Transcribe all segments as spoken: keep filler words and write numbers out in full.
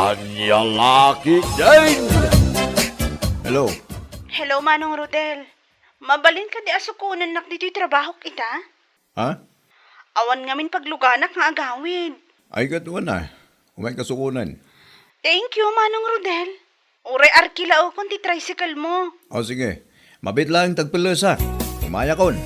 Ania la ketdin? Hello. Hello, Manong Rodel. Mabalin kadi a sukonennak ditoy trabahok ita? Ha? Awan ngamin pagluganak nga agawid. Ay, ket wen a. Umayka sukonen. Thank you, Manong Rodel. Uray arkilaekon ti tricycle mo. O, sige. Mabiit laeng ti agpellesak. Umayakon.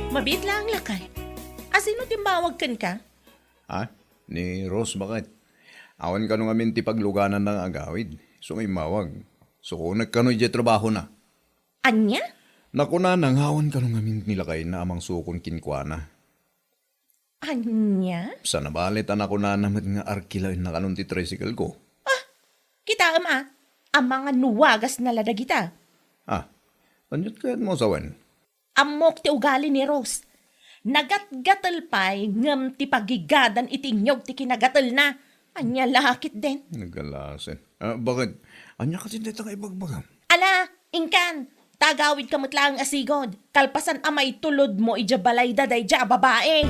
Mabiit laeng, lakay. A, sino ti immawag kenka? Ha? Ni Rose, baket. Awan kano ngamin ti paglugananna nga agawid. Isu nga immawag. Sukonek kano idiay trabahona. Ania? Nakunana nga awan kano ngamin ni lakayna a mangsukon kenkuana. Ania? Saan a bale ta nakunana met nga arkilaenna kanon ti tricycle ko. Ah, kitaem a, amangan no wagasna la dagita. Ah, aniat kayatmo a sawen? Ammok ti ugali ni Rose. Nagatgatel pay ngem ti pagigadan iti inyog ti kinagatelna. Ania la ketdin? Nagalasen. Ah, baket? Ania ketdin dayta nga ibagbagam? Ala, inkan, ta agawidka met laeng a sigud, kalpasan a maitulodmo idiay balayda daydiay a babai.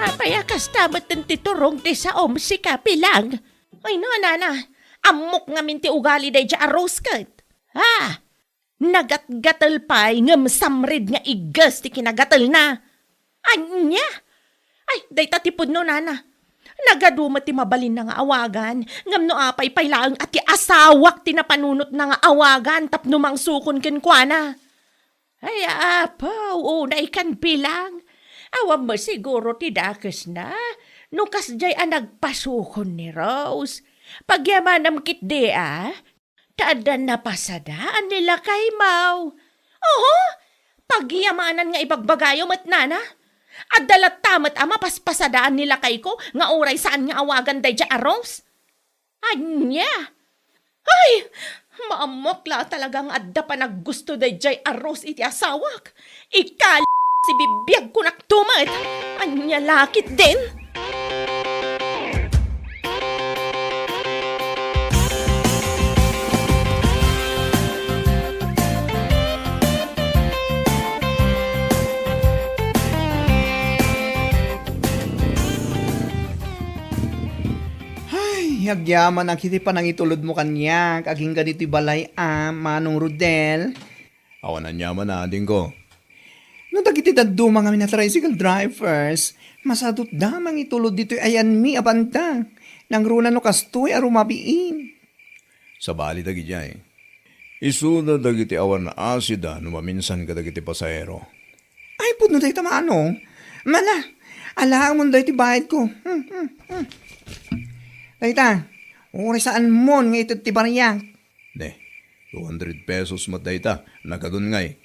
Apay a kasta met ti turong ti saom, sika, Pilang? Ay, no, nana, ammok ngamin ti ugali daydiay a Rose ket. Ah, nagatgatel pay ngem samrid nga igges ti kinagatelna. Ania? Ay, dayta ti pudno, nana. Nagadu met ti mabalinna nga awagan, ngem no apay pay laeng a ti asawak ti napanunotna nga awagan tapno mangsukon kenkuana. Ay, apo, unay kan, Pilang. Awan met siguro ti dakesna no kasdiay a nagpasukon ni Rose. Pagyamanam ketdi a, ta adda napasadaan ni lakaymo. Oho, pagyamanan nga ibagbagayo met, nana. Adda latta met a mapaspasadaan ni lakayko nga uray saan nga awagan daydiay a Rose. Ania? Ay, maammok la talaga nga adda panaggusto daydiay a Rose iti asawak. Ikal-, si bibiagko nakto met. Ania la ketdin? Ay, agyamanak iti panangitulodmo kaniak agingga ditoy balay a, Manong Rodel. Awan aniaman a, adingko. No dagiti dadduma ngamin a tricycle drivers, masadutda mangitulod ditoy ayanmi a banda. Nangruna no kastoy a rumabiin. Sabali dagidiay. Isuda dagiti awan asida no maminsan kadagiti pasahero. Ay, pudno dayta, Manong. Mala, alaamon dayta bayadko. Hmm, hmm, hmm. Dayta, uray saanmon nga ited ti bariak. Ne, two hundred pesos met dayta, nagadun ngay.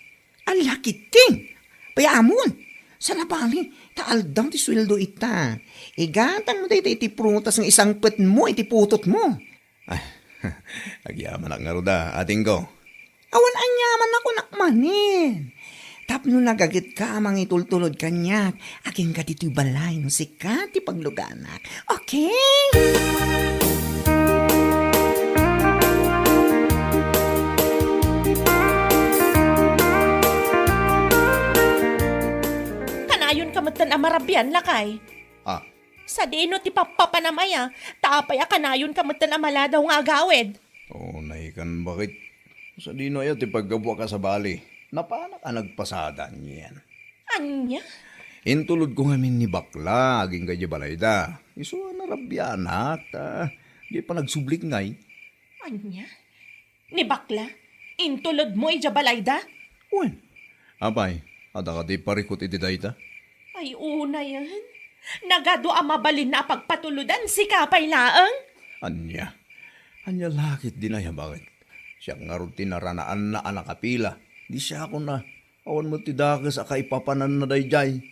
Ala ketdin! Pay amon! Saan a bale, ta aldaw ti sueldo ita. Igatangmo dayta iti prutas nga isangpetmo iti putotmo. Ay, agyamanak ngarud a, adingko. Awan aniaman a kunak manen. Tapno nagagetka a mangitultulod kaniak, agingga ditoy balay no sika ti pagluganak. Okay? Kanayonka metten a marabian, lakay. Ah. Sadino ti pappapanam aya, ta apay a kanayonka metten a maladaw nga agawid? Oh, naikan, baket. Sadino aya ti paggapuak a sabali? Napanak a nagpasada nian. Ania? Intulodko ngamin ni bakla, agingga idiay balayda. Isu a narabianak, ta di panagsublik ngay. Ania? Ni bakla? Intulodmo idiay balayda? Wen. Apay, adda kadi parikut iti dayta? Ay, unayen. Nagadu a mabalinna a pagpatulodan, sika pay laeng? Ania? Ania la ketdin aya, baket? Siak ngarud ti naranaanna a nakapila. Di siakon a Awan met ti dakes a kaipapananna daydiay.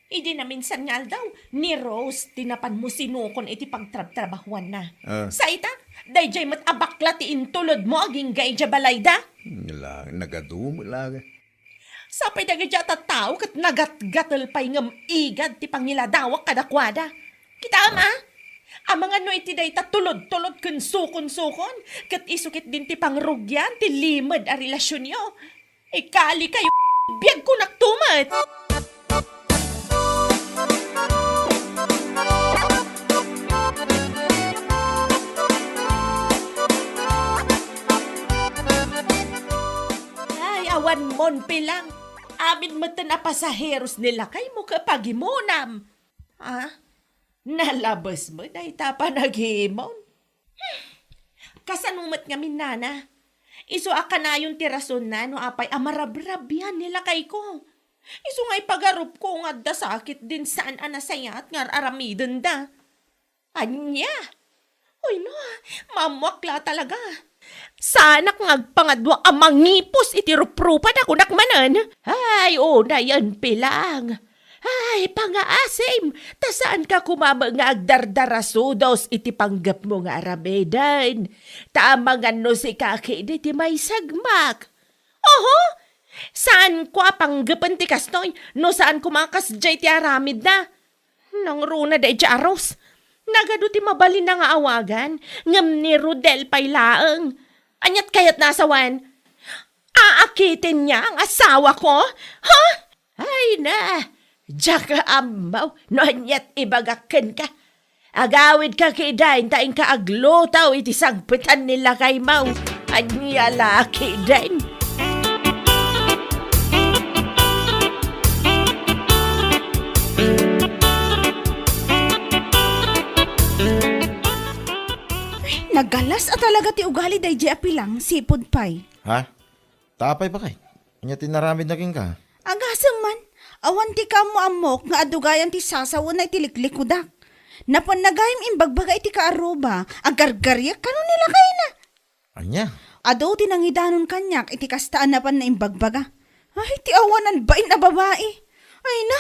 Idi naminsan nga aldaw, ni Rose ti napanmo sinukon iti pagtrabtrabahuanna. Ah. Sa ita, daydiay met a bakla ti intulodmo agingga idiay balayda. La, nagadu met la. Sapay dagiti a tattao ket nagatgatel pay ngem igad ti pangiladawak kadakuada. Kitaem, ah? Amangan no iti dayta tulod-tulod ken sukon-sukon, ket isu ketdin ti pangrugian ti limed a relasionyo. Ikalikayo, biagkonak tumet! Ay, awan mon, Pilang. Amin metten a pasaheros ni lakaymo ket pagimonam. Ah, nalabes met dayta panagimon. Kasano met ngamin, nana? Isu a kanayon ti rasonna no apay a marabrabian ni lakayko. Isu nga ipagarupko nga adda sakitdin saan a nasayaat nga ar-aramidenda. Ania? Ay na, maammoak la talaga. Saanak nga agpangadua a mangipos iti ruprupada, kunak manen. Ay, unayen, Pilang. Ay, pangaasim, ta saanka koma met nga agdardarasudos iti panggepmo nga aramiden. Ta amangan no sika ketdi ti maisagmak. Oho! Saanko a panggepen ti kastoy, no saan koma a kasdiay ti aramidna. Nangruna daydiay a Rose. Nagadu ti mabalinna nga awagan, ngem ni Rodel pay laeng. Aniat kayatna a sawen? Aakiten niya ang asawako? Ha? Ay na, diak ammo no aniat ibagak kenka. Agawidka ketdin ta inka agluto iti sangpetan ni lakaymo. Ania la ketdin? Nagalas a talaga ti ugali daydiay a Pilang, sipud pay. Ha? Ta apay, baket? Ania ti inaramidna kenka? Agasem man, awan ti kaammo-ammok nga adugayan ti sasawenna iti liklikudak. Napanna gayam imbagbaga iti kaarruba, agargariek kano ni lakayna. Ania? Adu ti nangidanon kaniak iti kasta a napanna imbagbaga. Ay, ti awanan bain a babai. Ay na,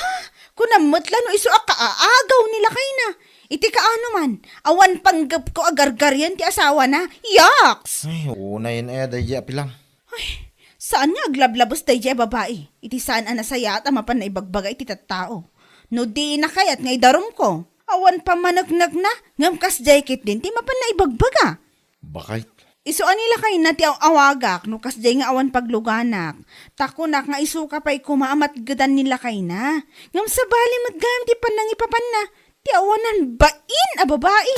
kunam met la no isu a kaaagaw ni lakayna. Iti kaano man, awan panggepko a gargarian ti asawana. Yaks! Ay, unayen aya daydiay a Pilang. Ay, saan nga aglablabes daydiay a babai iti saan a nasayaat a mapanna ibagbaga iti tattao? No dina kayat nga idarumko, awan pammaneknekna, ngem kasdiay ketdin ti mapanna ibagbaga. Baket? Isu a ni lakayna ti aw-awagak no kasdiay nga awan pagluganak. Ta kunak nga isuka pay koma a matgedan ni lakayna. Ngem sabali met gayam ti pannangipapanna. Ti awanan bain a babai.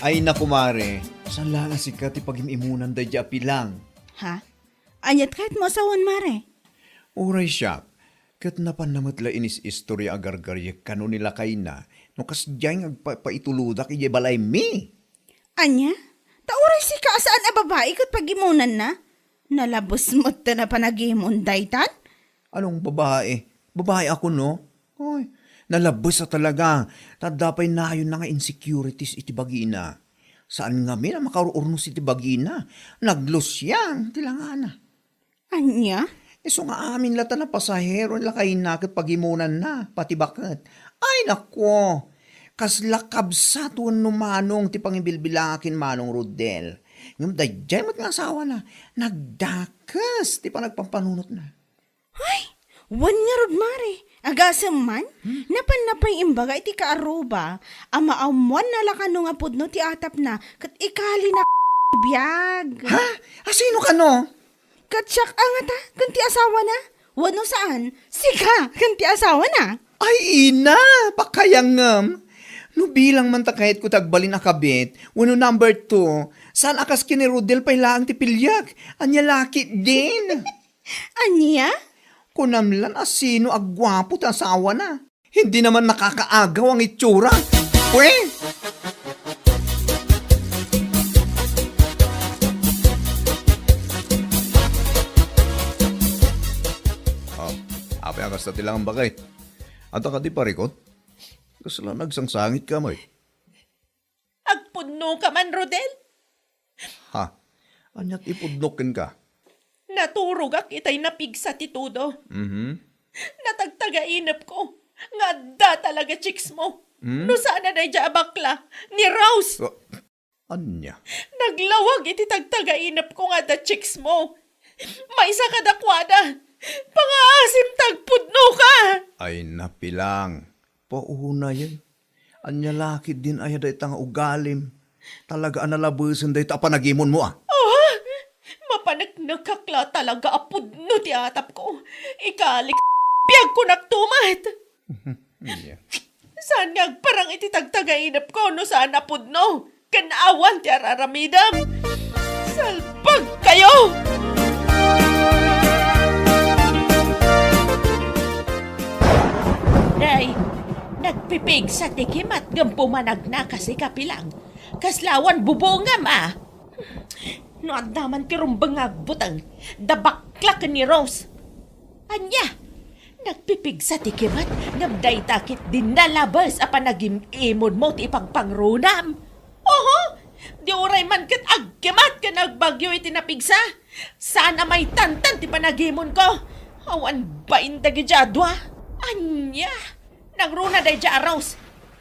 Ay, naku, mare, saan la nga sika ti pagim-imunan daydiay a Pilang? Ha? Aniat kayatmo a sawen, mare? Uray siak, ket napanna met la inis-istoria a gargariek kano ni lakayna no kasdiay nga agpapaitulodak idiay balaymi. Ania? Ta uray sika a saan a babai ket pagimonanna? Nalabes met ta napanagimon daytan? Anong babai? Babai ako, no? Oy, nalabes a talaga. Ta adda pay nayonna nga insecurities iti bagina. Saan ngamin a makaur-urnos iti bagina. Naglusiang ti langana. Ania? Isu nga amin la ta napasahero ni lakayna ket pagimonanna, pati baket. Ay, nako! Kasla kabsat wenno manong ti pangibilbilangak ken Manong Rodel. Ngem daydiay met nga asawana, nagdakes ti panagpampanunotna. Ay, wen ngarud, mare, agasem man, napanna pay imbaga iti kaarruba a maammoanna la kano nga pudno ti atapna ket ikalina biag. Ha? Asino kano? Ket siak a ngata ken ti asawana? Wenno saan, sika ken ti asawana? Ay, ina, pakayangem. No bilang man ta kayatko ti agbalin a kabit, wenno number two, saan a kas ken ni Rodel pay laeng ti piliek? Ania la ketdin? Ania? Kunam lan a sino a guapo ti asawana. Hindi naman nakakaagaw ang itsura. Pwe! Oh, apay a kasta ti langam, baket? Adda kadi parikot? Kasla nagsangsangitka met. Agpudnoka man, Rodel? Ha? Aniat ipudnok kenka? Naturogak itay napigsa ti tudo. Mhm. Natagtagainepko nga adda talaga chicks mo. Hmm? No saan a daydiay a bakla, ni Rose. Oh, ania? Naglawag iti tagtagainepko nga adda chicks mo. Maysa kadakuada. Pangaasim ta agpudnoka. Ay, napilang. Paunayen. Ania la ketdin aya dayta nga ugalim? Talaga a nalabesen dayta a panagimonmo, a? Oh, mapaneknekak la talaga a pudno ti atapko. Ikalik, piagkunak tumet. Iya. Saan nga agparang iti tagtagainepko no saan a pudno? Ken awan ti araramidem. Salbag kayo! Day, nagpipigsa ti kimat ngem pumanagna kasi kapilang. Kasla awan bubongam, a? No adda man ti rumbeng nga agbuteng, da bakla ken ni Rose. Ania? Nagpipigsa ti kimat, ngem dayta ketdin nalabes a panagim-imonmo ti ipagpangrunam. Oho! Di uray man ket agkimat ken agbagyo iti napigsa. Saan a maitantan ti panagimonko. Awan bain dagiti a dua. Ania? Nangruna daydiay a Rose.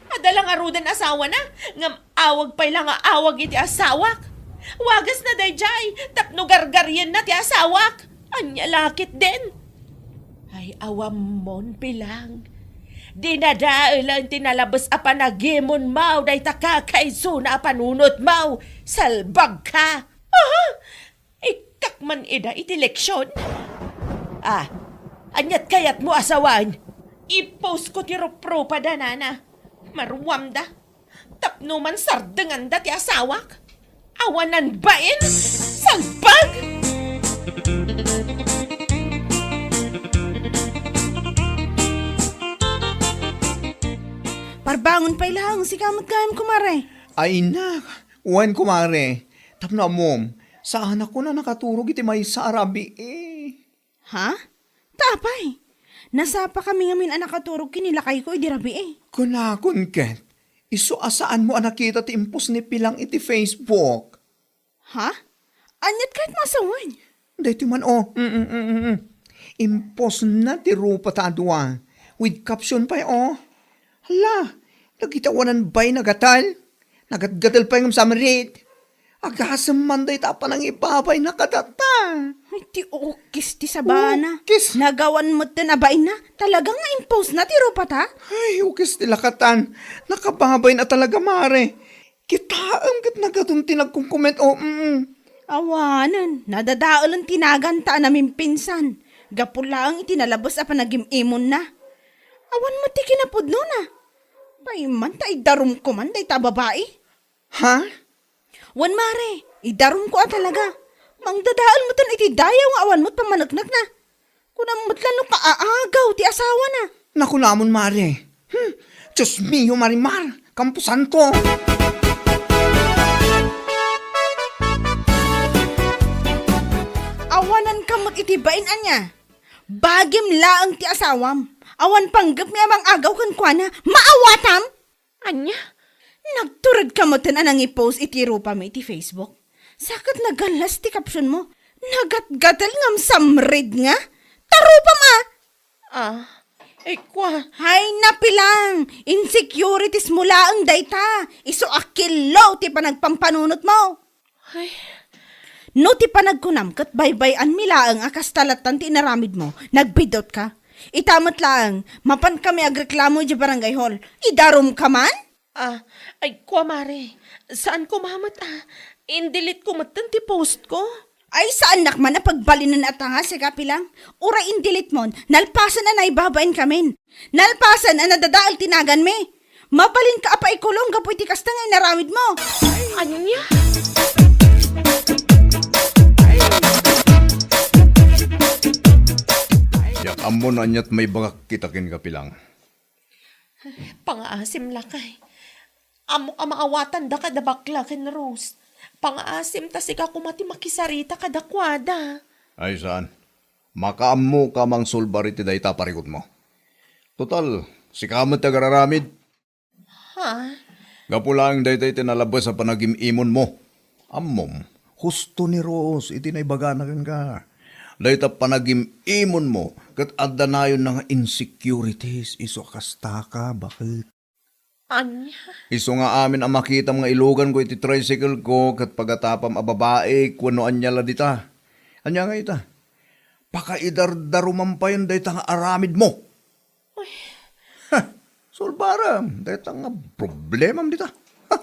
Adda la ngaruden asawana, ngem awag pay la nga awag iti asawak. Wagasna daydiay tapno gargarienna ti asawak. Ania la ketdin? Ay, awammon, Pilang. Dinadaelen ti nalabes a panagimonmo dayta kakaisuna a panunotmo. Salbagka! Aha! Ikkak man ida iti leksion. Ah, aniat kayatmo a sawen? I-post ko ti ruprupada, nana. Maruamda. Tapno man sardenganda ti asawak. Awanan bain? Salbag! Parbangon pay laeng, sika met gayam, kumare. Ay, nak, wen, kumare. Tapno ammom, saanak a nakaturog iti maysa a rabii. Ha? Ta apay? Nasapakami ngamin a nakaturog ken ni lakayko idi rabii. Kunakon ket, isu a saanmo a nakita ti impostna ni Pilang iti Facebook. Ha? Aniat kayatmo a sawen? Daytoy man, o. Mm, mm, mm, mm. Impostna ti rupata a dua with caption pay, o. Hala, dagiti awanan bain a gatel. Nagatgatel pay ngem samrit. Agasem man dayta a panangibabayna kadata. Ay, ti ukis ti sabana. Ukis. Nagawan metten a bainna. Talaga nga impostna ti rupata? Ay, ukis ti lakatan. Nakababayna talaga, mare. Kitaem ket nagadun ti nagkomkomment, o, mm. Awanen, nadadaelen ti naganta a namimpinsan. Gapu laeng iti nalabes a panagim-imonna. Awan met ti kinapudnona. Pay man ta idarumko man dayta a babai. Ha? Wen, mare, idarumko a talaga. Mangdadael metten iti dayaw nga awan met pammaneknekna. Kunam met la no kaaagaw ti asawana. Nakunamon, mare. Hmm, Dios mio, Marimar, kamposanto. Awananka met iti bain, ania? Bagim laeng ti asawam. Awan panggepmi a mangagaw kenkuana. Maawatam? Ania? Nagturedka metten a nangipost iti rupami iti Facebook? Sa ket nagallas ti captionmo. Nagatgatel ngem samrit nga? Ta rupam a! Ah, ay, kua. Hay, napilang! Insecuritiesmo laeng dayta. Isu a killo ti panagpampanunotmo. Ay. No ti panagkunam ket baybay-anmi laeng a kasta lattan ti inaramidmo, nagbidutka. Ita met laeng, mapankami agreklamo idiay barangay hall. Idarumka man? Ah, ay, kua, mare. Saan ko mamet, ah. Indelete ko metten ti post ko. Ay, saannak man a pagbalinen a tanga, sika, Pilang. Uray indelete mon, nalpasen a naibabain kamin. Nalpasen a nadadael ti naganmi. Mabalinka a paikulong gapu iti kasta nga inaramidmo. Ania? Diak ammo no aniat maibagak ita kenka, Pilang. Pangaasim, lakay. Ammok a maawatanda kada bakla ken Rose. Pangaasim ta sika koma ti makisarita kadakuada. Ay, saan. Makaammoka a mangsulbar iti dayta a parikutmo. Total, sika met ti agararamid. Ha? Gapu laeng daytoy ti nalabes a panagim-imonmo. Ammom, husto ni Rose iti naibagana kenka. Dayta panagim-imonmo ket adda nayonna nga insecurities isu a kastaka, baket. Ania? Isu nga amin a makitam nga iluganko iti tricycle ko ket pagatapam a babaik wenno ania la dita. Ania ngay ita? Pakaidardaruman payen dayta nga aramidmo. Ay. Ha! Sulbarem dayta nga problemam dita. Ha!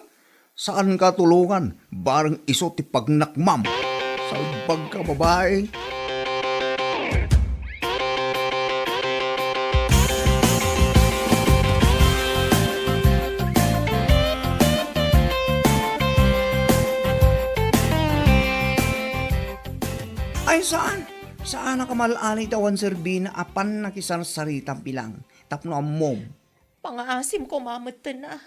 Saanka tulongan, bareng isu ti pagnakmam. Salbagka, babai. Ay, saan? Saan a kamal-alay ti awan serbina a pannakisarsaritam, Pilang, tapno ammom. Pangaasim koma metten a.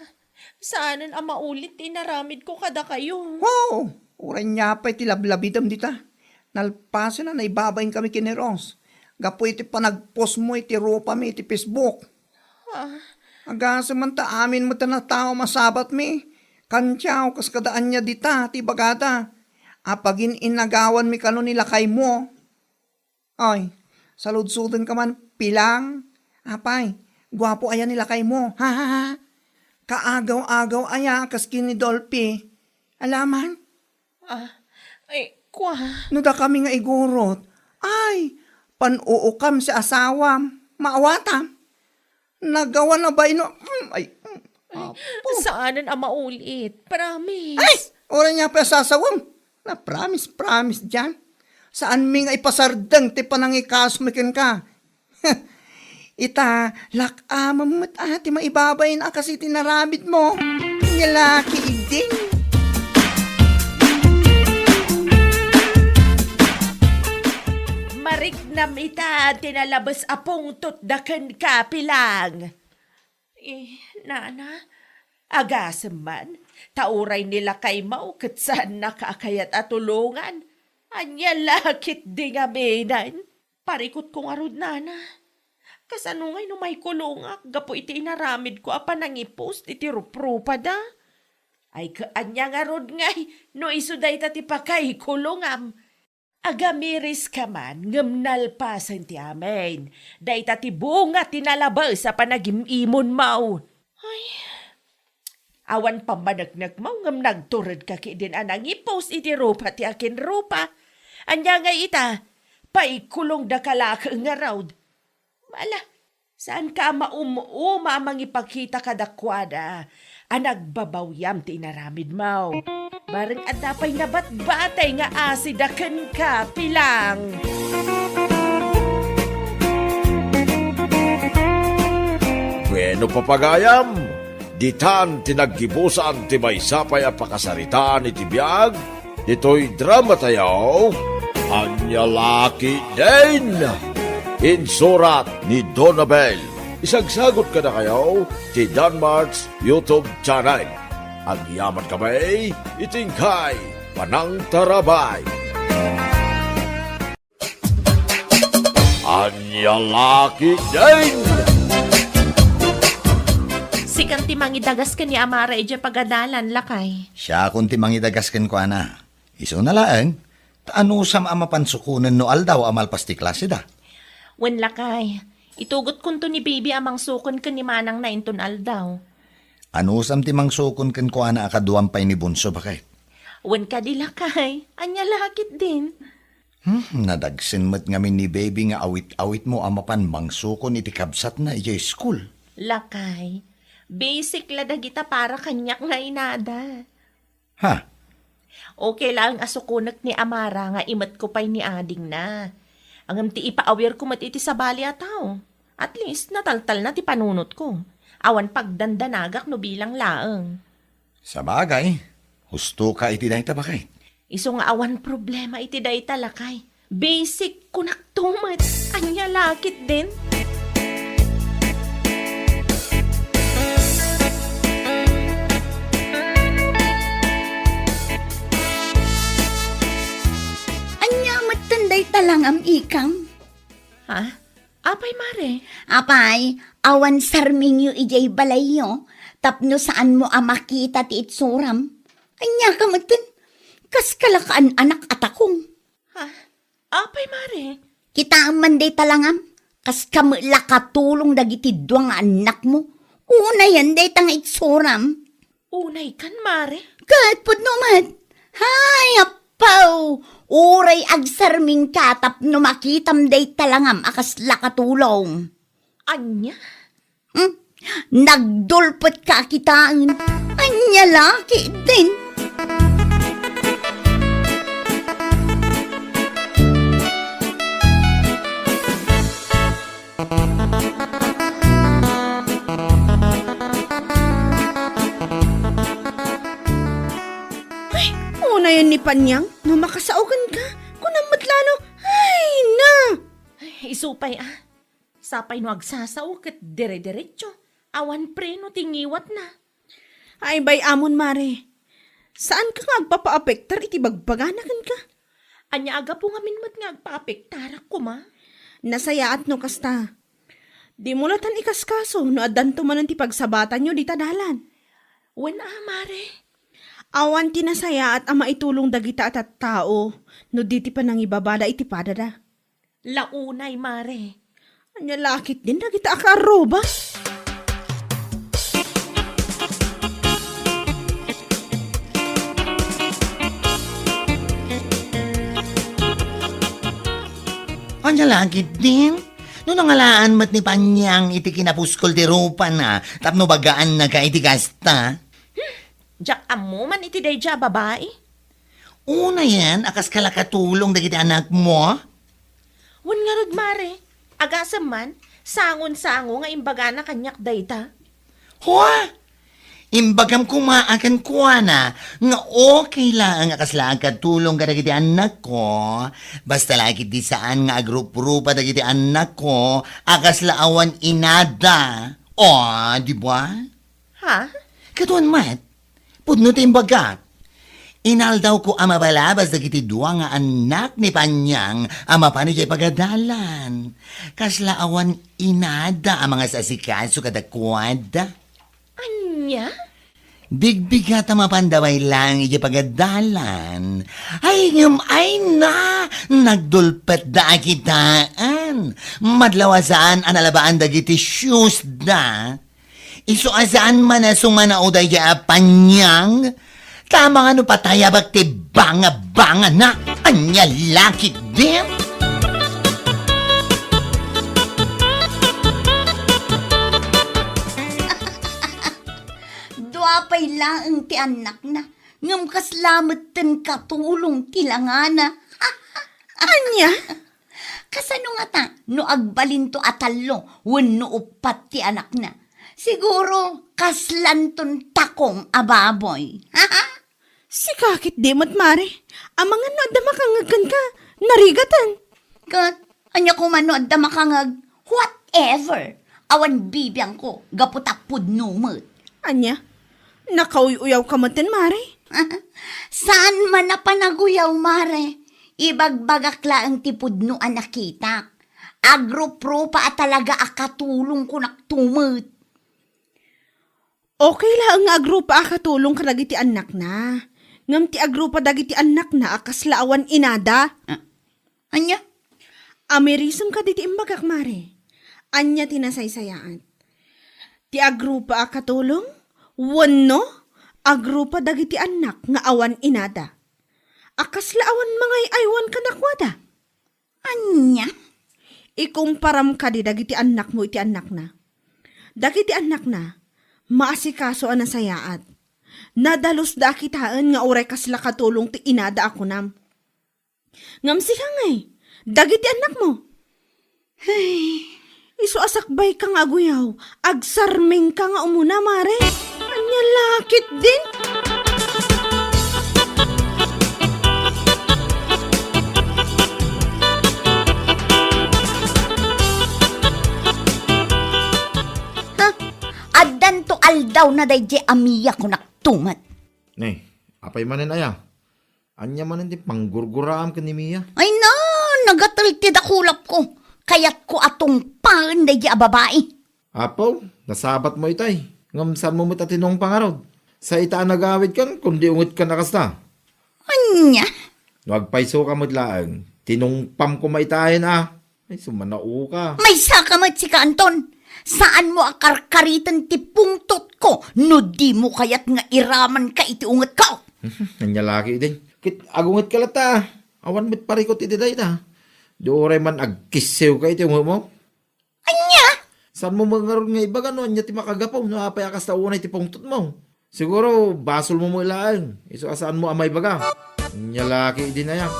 Saanen a maulit ti inaramidko kadakayo. Ho! Uray nia pay ti lablabidem dita. Nalpasen a naibabain kami ken ni Ros gapu iti panagpostmo iti rupami iti Facebook. Ah. Agasem man ta amin met a tao masabatmi. Kantiaw kas kada ania dita ti ibagada. Apagin-inagawanmi kano ni lakaymo. Ay, saludsodenka man, Pilang. Apay, guapo aya ni lakaymo. Ha, ha, ha. Kaagaw-agaw aya kas ken ni Dolphy. Alaman? Ah, ay, kua. No dakami nga igurot, ay, pan-uukam si asawam. Maawatam. Nagawan a baino. Mm, ay, mm, apo. Saanen a maulit. Promise. Ay! Uray nia pay a sasawem. Na promise, promise diay. Saanmi nga ipasardeng ti panangikasomi kenka. Ita, lak-amem met a ti maibabain a kas iti inaramidmo. Nia laki idi. Mariknam ita ti nalabes a pungtotda kenka, Pilang. Eh, nana, agasem man, ta uray ni lakaymo ket saannaka a kayat a tulongan. Ania la ketdi ngamin? Parikutko ngarud, nana. Kasano ngay no maikulongak gapu iti inaramidko a panangipost iti ruprupada? Ay, ket ania ngarud ngay no isu dayta ti pakaikulongam? Agamiriska man ngem nalpasen ti amin. Dayta ti bunga ti nalabes a panagim-imonmo. Ay, awan pammaneknekmo ngem nagturedka ketdin a nangipost iti rupa ti akinrupa. Ania ngay ita? Paikulongdaka la ket ngarud. Ala, saanka a maum-uma a mangipakita kadakuada a nagbabawiam ti inaramidmo. Bareng adda pay nabatbatay nga asida kenka, Pilang. Bueno, papagayam, ditan ti naggibusan ti maysa pay a pakasaritaan iti biag ditoy dramatayo, Ania la ketdin? Insurat ni Donabel. Isagsagot kadakayo ti Danmart's YouTube channel. Agyaman kami iti inkay panangtarabay. Ania la ketdin? Sikan ti mangidagas ken ni Amara idiay pagadalan, lakay. Siakon ti mangidagas kenkuana. Isuna laeng, ta anusam a mapan sukonen no aldaw a malpas ti klaseda. Wen, lakay, itugotkonto ni Baby a mangsukon ken ni manangna inton aldaw. Anusam ti mangsukon kenkuana a kaduam pay ni Bunso, baket? Wen kadi, lakay, ania la ketdin? Hmm, nadagsen met ngamin ni Baby nga awit-awitmo a mapan mangsukon iti kabsatna idiay school. Lakay, basic la dagita para kaniak nga inada. Ha? Okay laeng a sukonek ni Amara nga imetko pay ni adingna. Ngem ti ipaawirko met iti sabali a tao. At least, nataltalna ti panunotko. Awan pagdandanagak no bilang laeng. Sabagay, husto ka iti dayta, baket. Isu nga awan problema iti dayta, lakay. Basic, kunak to met. Ania la ketdin? Ania metten dayta langam, ikam? Ha? Apay, mare? Apay, awan sarmingyo idiay balayyo, tapno saanmo a makita ti itsuram. Ania ka metten? Kas kala kaan-anak a takong. Ha? Apay, mare? Kitaem man dayta langam, kas kami la katulong dagiti dua nga annakmo. Unayan dayta nga itsuram. Unay kan, mare? Ket pudno met. Hay, ap-, Pau, uray agsarmingka tapno makitam dayta langam a kasla katulong. Ania? Hmm? Nagdulpetka a kitaen. Ania la ketdin? Ay, unayen ni Panyang, no makasao kenka, kunam met la no, ay na! Ay, isu pay, ah. Sapay no agsasao ket dire-diretso, awan preno ti ngiwatna. Ay, bay-amon, Mare. Saanka nga agpapaapektar iti bagbagana kenka? Ania a gapu ngamin met nga agpaapektarak koma? Nasayaat no kasta. Dimo latan ikaskaso no addanto manen ti pagsabatanyo dita dalan. Wen a, Mare. Awan ti nasayaat a maitulong dagita a tattao no di ti panangibabada iti padada. La unay, Mare. Ania la ketdin dagita a kaarruba? Ania la ketdin? No nangalaan met ni Panyang iti kinapuskol ti rupana tapno bagaannaka iti kasta? Diak ammo man iti daydiay a babai. Unayen a kaska la katulong dagiti anakmo? Wen ngarud, Mare, agasem man, sangon-sango nga imbagana kaniak dayta. Hua! Imbagam koma a kenkuana nga okay laeng a kasla agkatulong kadagiti annakko, basta la ketdi saan nga agruprupa dagiti annakko a kasla awan inada. O, di ba? Ha? Kaduan met, pudno ti imbagak. Inaldawko a mabalabas dagiti dua nga annak ni Panyang a mapan idiay pagadalan. Kasla awan inada a mangasasikaso kadakuada. Ania? Bigbigat a mapanda pay laeng idiay pagadalan. Ay, ngem ay na, nagdulpetda a kitaen. Madlaw a saan a nalabaan dagiti shoes da. Isu a saan man a sumanao daydiay a Panyang, ta amangan no patayabak ti banga-bangana. Ania la ketdin? Dua pay laeng ti annakna, ngem kasla metten katulong ti langana. Ania? Kasano ngata no agbalinto a tallo wenno uppat ti anakna? Siguro, kaslanton takong a baboy. Sika ketdi met, Mare. Amangan no adda makangngeg kenka, narigaten. Ket, ania koma no adda makangngeg, whatever. Awan bibiangko, gapu ta pudno met. Ania? Nakauy-uyawka metten, Mare? Saan man a panaguyaw, Mare. Ibagbagak laeng ti pudno a nakitak. Agruprupa a talaga a katulong kunakto met. Okay laeng nga agrupa a katulong kadagiti annakna. Ngem ti agrupa dagiti annakna a kasla awan inada. Ah, ania? Amirisem kadi ti imbagak, Mare. Ania ti nasaysayaat? Ti agrupa a katulong wenno agrupa dagiti annak nga awan inada a kasla awan mangay-aywan kadakuada? Ania? Ikumparam kadi dagiti annakmo iti annakna. Dagiti annakna, maasikaso a nasayaat. Nadalusda a kitaen nga uray kasla katulong ti inada a kunam. Ngem sika ngay, dagiti annakmo? Ay, isu a sakbayka nga aguyaw, agsarmingka nga umuna, Mare. Ania la ketdin? Ha? Addanto aldawna daydiay a Mia, kunakto met. Ne, apay manen aya? Ania manen ti panggurguraam ken ni Mia? Ay na, nagatel ti dakulapko. Kayatko a tungpaen daydiay a babai. Apo, nasabatmo itay. Ngem saanmo met a tinungpa ngarud. Sa ita a nagawidkan, kundi ungetkan a kasta. Ania? No agpaysoka met laeng, tinungpam koma itayen a. Ay, sumanaoka. Maysaka met sika, Anton. Saanmo a karkariten ti pungtotko no dimo kayat nga iramanka iti ungetko. Ania la ketdin? Ket agungetka latta, awan met parikut iti dayta. Di uray man agkissewka iti ungotmo. Ania? Saanmo met ngarud nga ibaga no ania ti makagapu no apay a kasta unay ti pungtotmo? Siguro, basolmo met laeng. Isu a saanmo a maibaga. Ania la ketdin aya.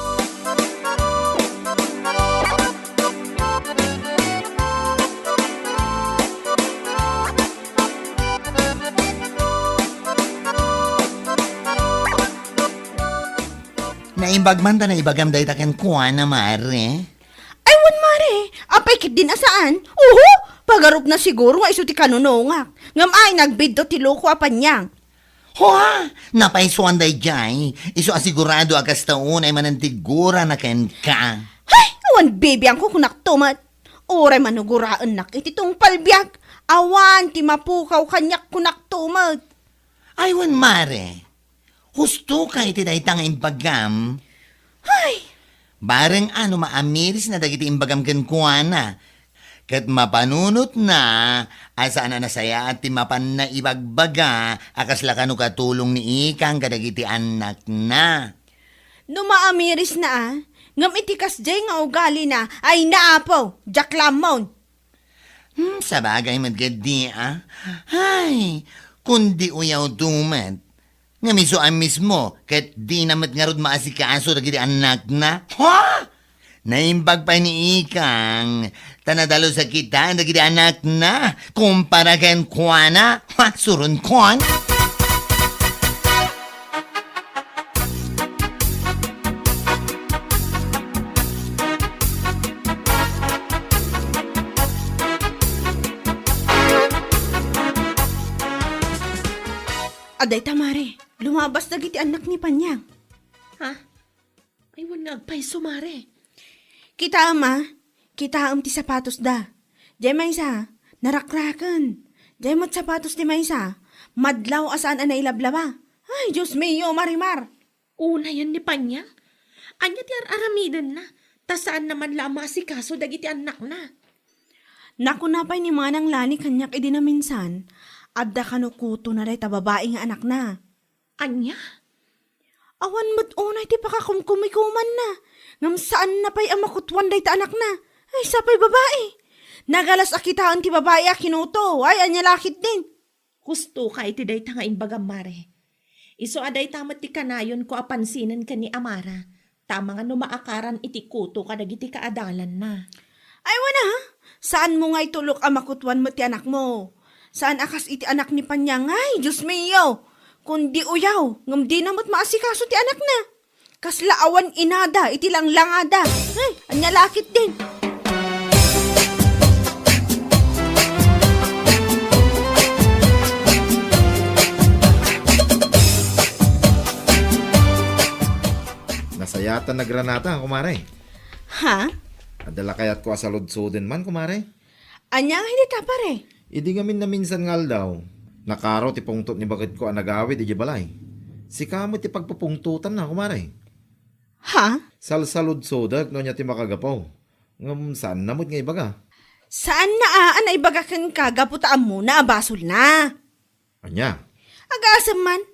Naimbag man ta naibagam dayta kenkuana, mare. Ay, wen, mare. Apay ketdin a saan? Uho! Pagarupna siguro nga isu ti kanunongak. Ngem ay, nagbiddut ti loko a Panyang. Hua! Napaisuan daydiay. Isu a sigurado a kasta unay manen ti gurana kenka. Hay! Awan bibiangko kunakto met. Uray manuguraennak iti tungpal biag. Awan ti mapukaw kaniak kunakto met. Ay, wen, mare. Husto ka iti dayta nga imbagam. Hay! Bareng a no maamirisna dagiti imbagam kenkuana, ket mapanunotna a saan a nasayaat ti mapanna ibagbaga a kasla kano katulong ni Ikang kadagiti annakna. No maamirisna a, ngem iti kasdiay nga ugalina, ay naapo, diak la ammon. Hmm, sabagay met ketdi a. Hay, kundi uyawto met. Ngem isu a mismo, ket dina met ngarud maasikaso dagiti annakna. Ha? Naimbag pay ni Ikang, ta nadalus a kitaen dagiti annakna, kumpara kenkuana. Ha, suronkon? Adda ita, mare. Lumabas dagiti annak ni Panyang. Ha? Ay, wen nga agpayso, mare. Kitaem, a. Kitaem ti sapatosda. Diay maysa, narakraken. Diay met sapatos ti maysa, madlaw a saan a nailablaba. Ay, Dios mio, Marimar! Unayen ni Panyang? Ania ti ar-aramidenna? Ta saanna man la a maasikaso dagiti annakna. Nakuna pay ni Manang Lani kaniak idi naminsan, adda kano kutona dayta babai nga anakna. Ania? Awan met unay ti pakakumkumikumanna, ngem saanna pay a makutoan dayta anakna. Ay, sapay babai. Nagalas a kitaen ti babai a kinuto. Ay, ania la ketdin? Husto ka iti dayta nga imbagam, mare. Isu a dayta met ti kanayonko a pansinen ken ni Amara, ta amangan no maakaran iti kuto kadagiti kaadalanna. Ay, wen a, saanmo nga itulok a makutoan met ti anakmo. Saan a kas iti anak ni Panyang. Ay, Dios mio! Kundi uyaw, ngem dina met maasikaso ti anakna. Kasla awan inada iti langlangada. Ay, ania la ketdin? Nasayaat a nagranata, kumare. Ha? Adda la kayatko a saludsoden man, kumare. Ania nga idi ta, pare? Idi ngamin naminsan nga aldaw, nakaro ti pungtot ni baketko a nagawid idiay balay. Sika met ti pagpupungtotanna, kumare. Ha? Salsaludsodek no ania ti makagapu. Ngem saanna met nga ibaga. Saanna a, a naibaga kenka gapu ta ammona a basolna. Ania? Agasem man.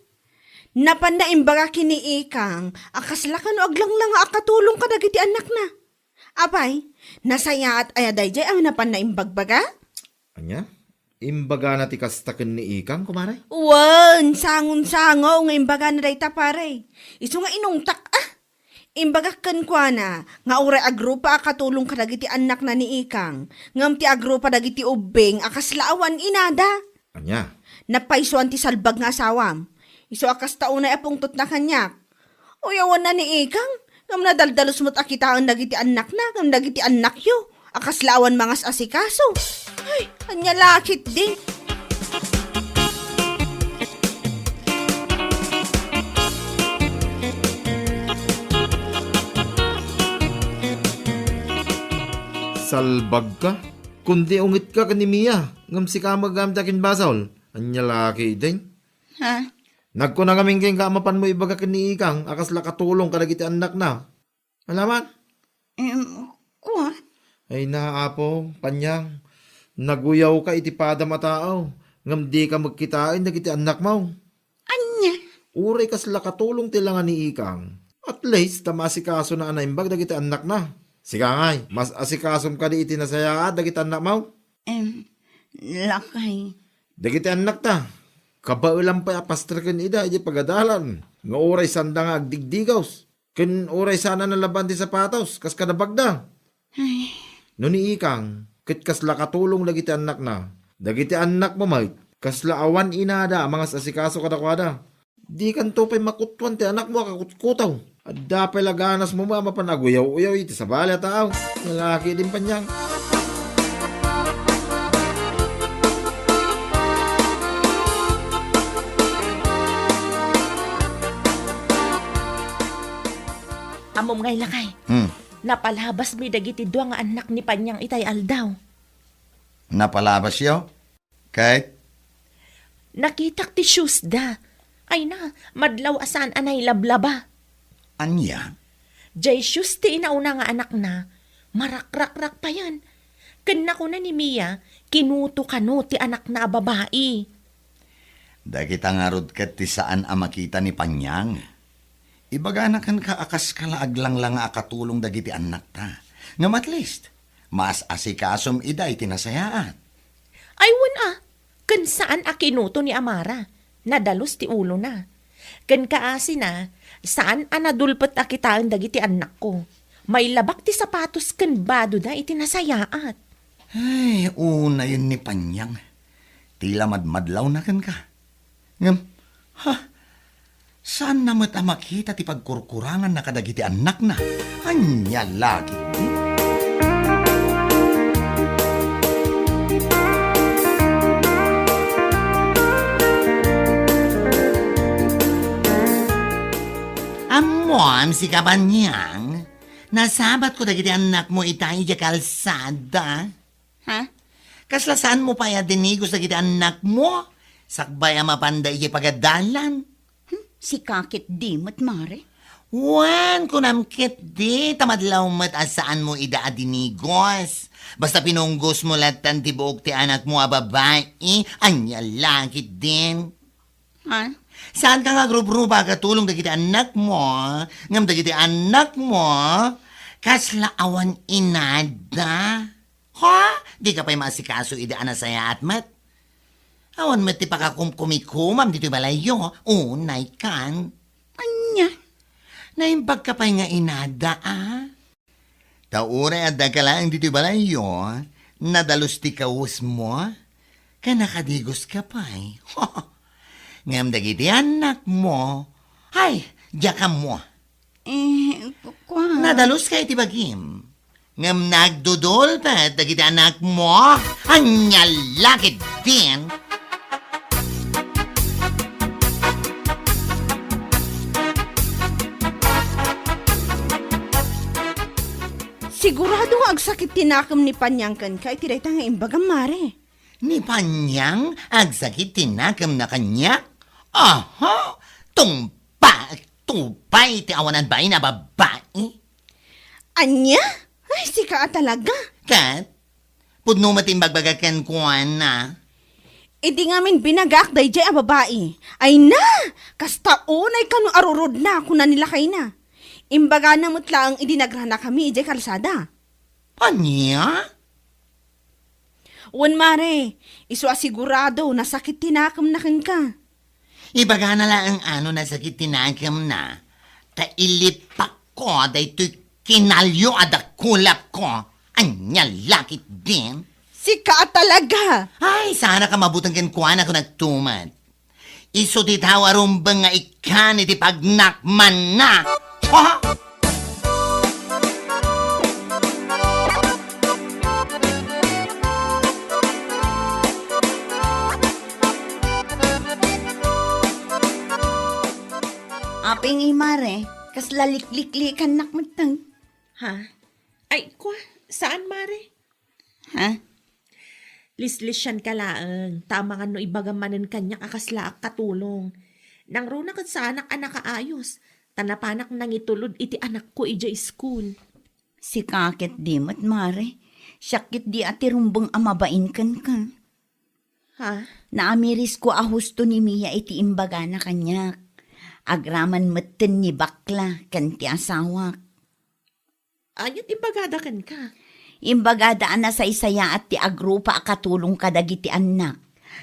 Napanna imbaga ken ni Ikang a kasla kano aglanglanga a katulong kadagiti annakna. Apay, nasayaat aya daydiay a napanna imbagbaga? Ania? Imbagana ti kasta ken ni Ikang, kumare? Wen, sangon-sango nga imbagana dayta, pare. Isu nga inungtak, a. Imbagak kenkuana nga uray agrupa a katulong kadagiti annakna ni Ikang, ngem ti agrupa dagiti ubbing a kasla awan inada. Ania? Napaysuan ti salbag nga asawam. Isu a kasta unay a pungtotna kaniak. Uyawanna ni Ikang, ngem nadaldalus met a kitaen dagiti annakna ngem dagiti annakyo a kasla awan mangas-asikaso. Ay, ania la ketdin? Salbagka? Kundi ungetka ken ni Mia, ngem sika met gayam ti akinbasol. Ania la ketdin? Ha? Nagkuna ngamin kenka a mapanmo ibaga ken ni Ikang a kasla katulong kadagiti annakna. Alaman? Em, kuan? Ay na, Apo, Panyang, naguyawka iti padam a tao, ngem dika met kitaen dagiti annakmo. Ania? Uray kasla katulong ti langa ni Ikang, At least, ta maasikasona a naimbag dagiti annakna. Sika ngay, mas asikasom kadi iti nasayaat dagiti annakmo? Em, lakay. Dagiti annakta, kabaelan pay a pastreken ida idiay pagadalan, nga uray sanda nga agdigdigaws, ken uray saan a nalaban ti sapatos, kas kada bagda. Ay. No ni ikang, ket kasla katulong dagiti annakna, dagiti annakmo met, kasla awan inada a mangas-asikaso kadakuada. Dikanto pay makutuan ti anakmo a kakutkotaw. Adda pay la ganasmo a mapan aguyaw-uyaw iti sabali a tao. Lalaki din panyang. Ammom ngay, lakay. Hmm. Napalabasmi dagiti dua nga annak ni Panyang itay aldaw. Napalabasyo? Ket? Nakitak ti shoes da. Ay na, madlaw a saan a nailablaba. Ania? Jay shoes ti inauna nga anakna, marakrakrak payen. Ken nakuna ni Mia, kinuto kano ti anakna a babai. Dagita ngarud ket ti saan a makita ni Panyang. Ibagana kenka a kaska la aglangla nga akatulong dagiti annakta. Ngem at least, mas asikasom ida iti nasayaat. Ay, wen a, ken saan a kinuto ni Amara. Nadalus ti ulona. Ken kaasina, saan a nadulpet a kitaen dagiti annakko. Mailabak ti sapatos ken badoda iti nasayaat. Ay, unayen ni Panyang. Ti la madmadlawna kenka. Ngem, ha, saanna met a makita ti pagkurkuranganna kadagiti annakna. Ania la ketdi? Ammom, sika Panyang, nasabatko dagiti annakmo ita idiay kalsada. Ha? Kasla saanmo pay a dinigos dagiti annakmo? Sakbay a mapanda idiay pagadalan. Hmm, sika ketdi met, Mare? Wen, kunam ketdi, ta madlaw met a saanmo ida a dinigos. Basta pinunggosmo latta ti buok ti anakmo a babai, ania la ketdin? Ha? Saanka nga agrubruba a katulong dagiti annakmo, ngem dagiti annakmo, kasla awan inada. Ha? Dika pay maasikaso idi a nasayaat met? Awan met ti pakakumkumikomam ditoy balayyo, unaykan. Ania? Naimbagka pay nga inada, a? Ta uray addaka laeng ditoy balayyo, nadalus ti kawesmo, ken nakadigoska pay. Ngem dagiti annakmo, ay, diak ammo. Eh, ku-, kua- Nadaluska iti bagim. Ngem nagdudulpet dagiti annakmo. Ania la ketdin? Sigurado nga agsakit ti nakem ni Panyang kenka iti dayta nga imbagam, Mare. Ni Panyang agsakit ti nakemna kaniak? Aha! Tungpaek, tupay ti awanan bain a babai. Ania? Ay, sika a talaga. Ket, pudno met ti imbagbaga kenkuana. Idi ngamin binagak daydiay a babai. Ay na! Kasta unay kano a rurodna, kuna ni lakayna. Imbagana met laeng idi nagranakami idiay kalsada. Ania? Wen, Mare, isu a sigurado, nasakit ti nakemna kenka. Ibagana laeng ano nasakit ti nakemna, ta ilipakko daytoy kinalio a dakulapko. Ania la ketdin? Sika a talaga! Ay, saanka mabuteng kenkuana kun agtumet. Isu ti tao a rumbeng nga ikkan iti pagnakmanna. Ha? Apay ngay, Mare, kasla likliklikannak metten. Ha? Ay, kua, saan, Mare? Ha? Lislisianka laeng, ta amangan no ibagam manen kaniak a kaslaak katulong. Nangruna ket saanak a nakaayos, ta napanak nangitulod iti anakko idiay school. Sika ketdi met, Mare. Siak ketdi a ti rumbeng a mabain kenka. Ha? Naamirisko a husto ni Mia iti imbagana kaniak. Agraman metten ni bakla ken ti asawak. Ania ti imbagada kenka? Imbagada a nasaysayaat ti agrupa a katulong kadagiti annak.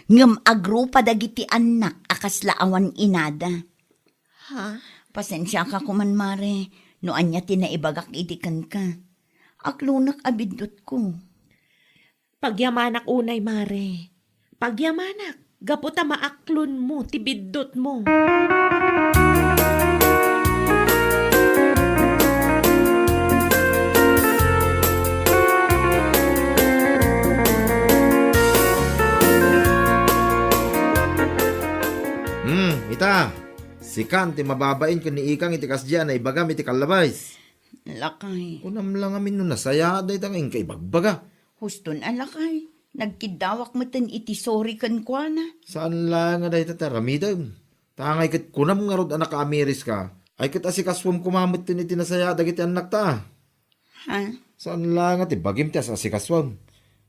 Ngem agrupa dagiti annak a kasla awan inada. Ha? Pasensiaka koman, Mare, no ania ti naibagak idi kenka. Aklonek a biddutko. Pagyamanak unay, Mare. Pagyamanak, gapu ta maaklonmo ti biddutmo. Hmm, ita, sikan ti mababain ken ni Ikang iti kasdiay a naibagam iti kallabais. Lakay. Kunam la ngamin no nasayaat dayta nga inka ibagbaga. Huston a lakay. Nagkiddawak metten iti sorry kenkuana. Saan la nga dayta ti aramidem. Ta angay ket kunam ngarud a nakaamiriska, ay ket asikasuem koma metten iti nasayaat dagiti annakta. Ha? Saan la nga ti bagim ti as-asikasuem.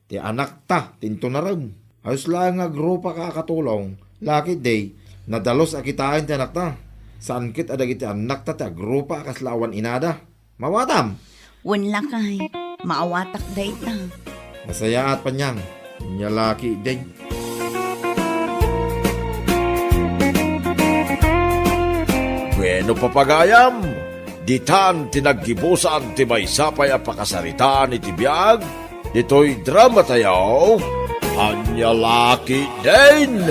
Ti anakta ti intunarem. Ayos laeng nga agrupaka a katulong, lakay idi, nadalus a kitaen ti anakta. Saan ket a dagiti annakta ti agrupa a kasla awan inada. Mawatam? Wen lakay, maawatak dayta. Nasayaat, Panyang. Ania lakay idi. Bueno, papagayam, ditan ti naggibusan ti maysa pay a pakasaritaan iti biag ditoy dramatayo, Ania Lakay Din.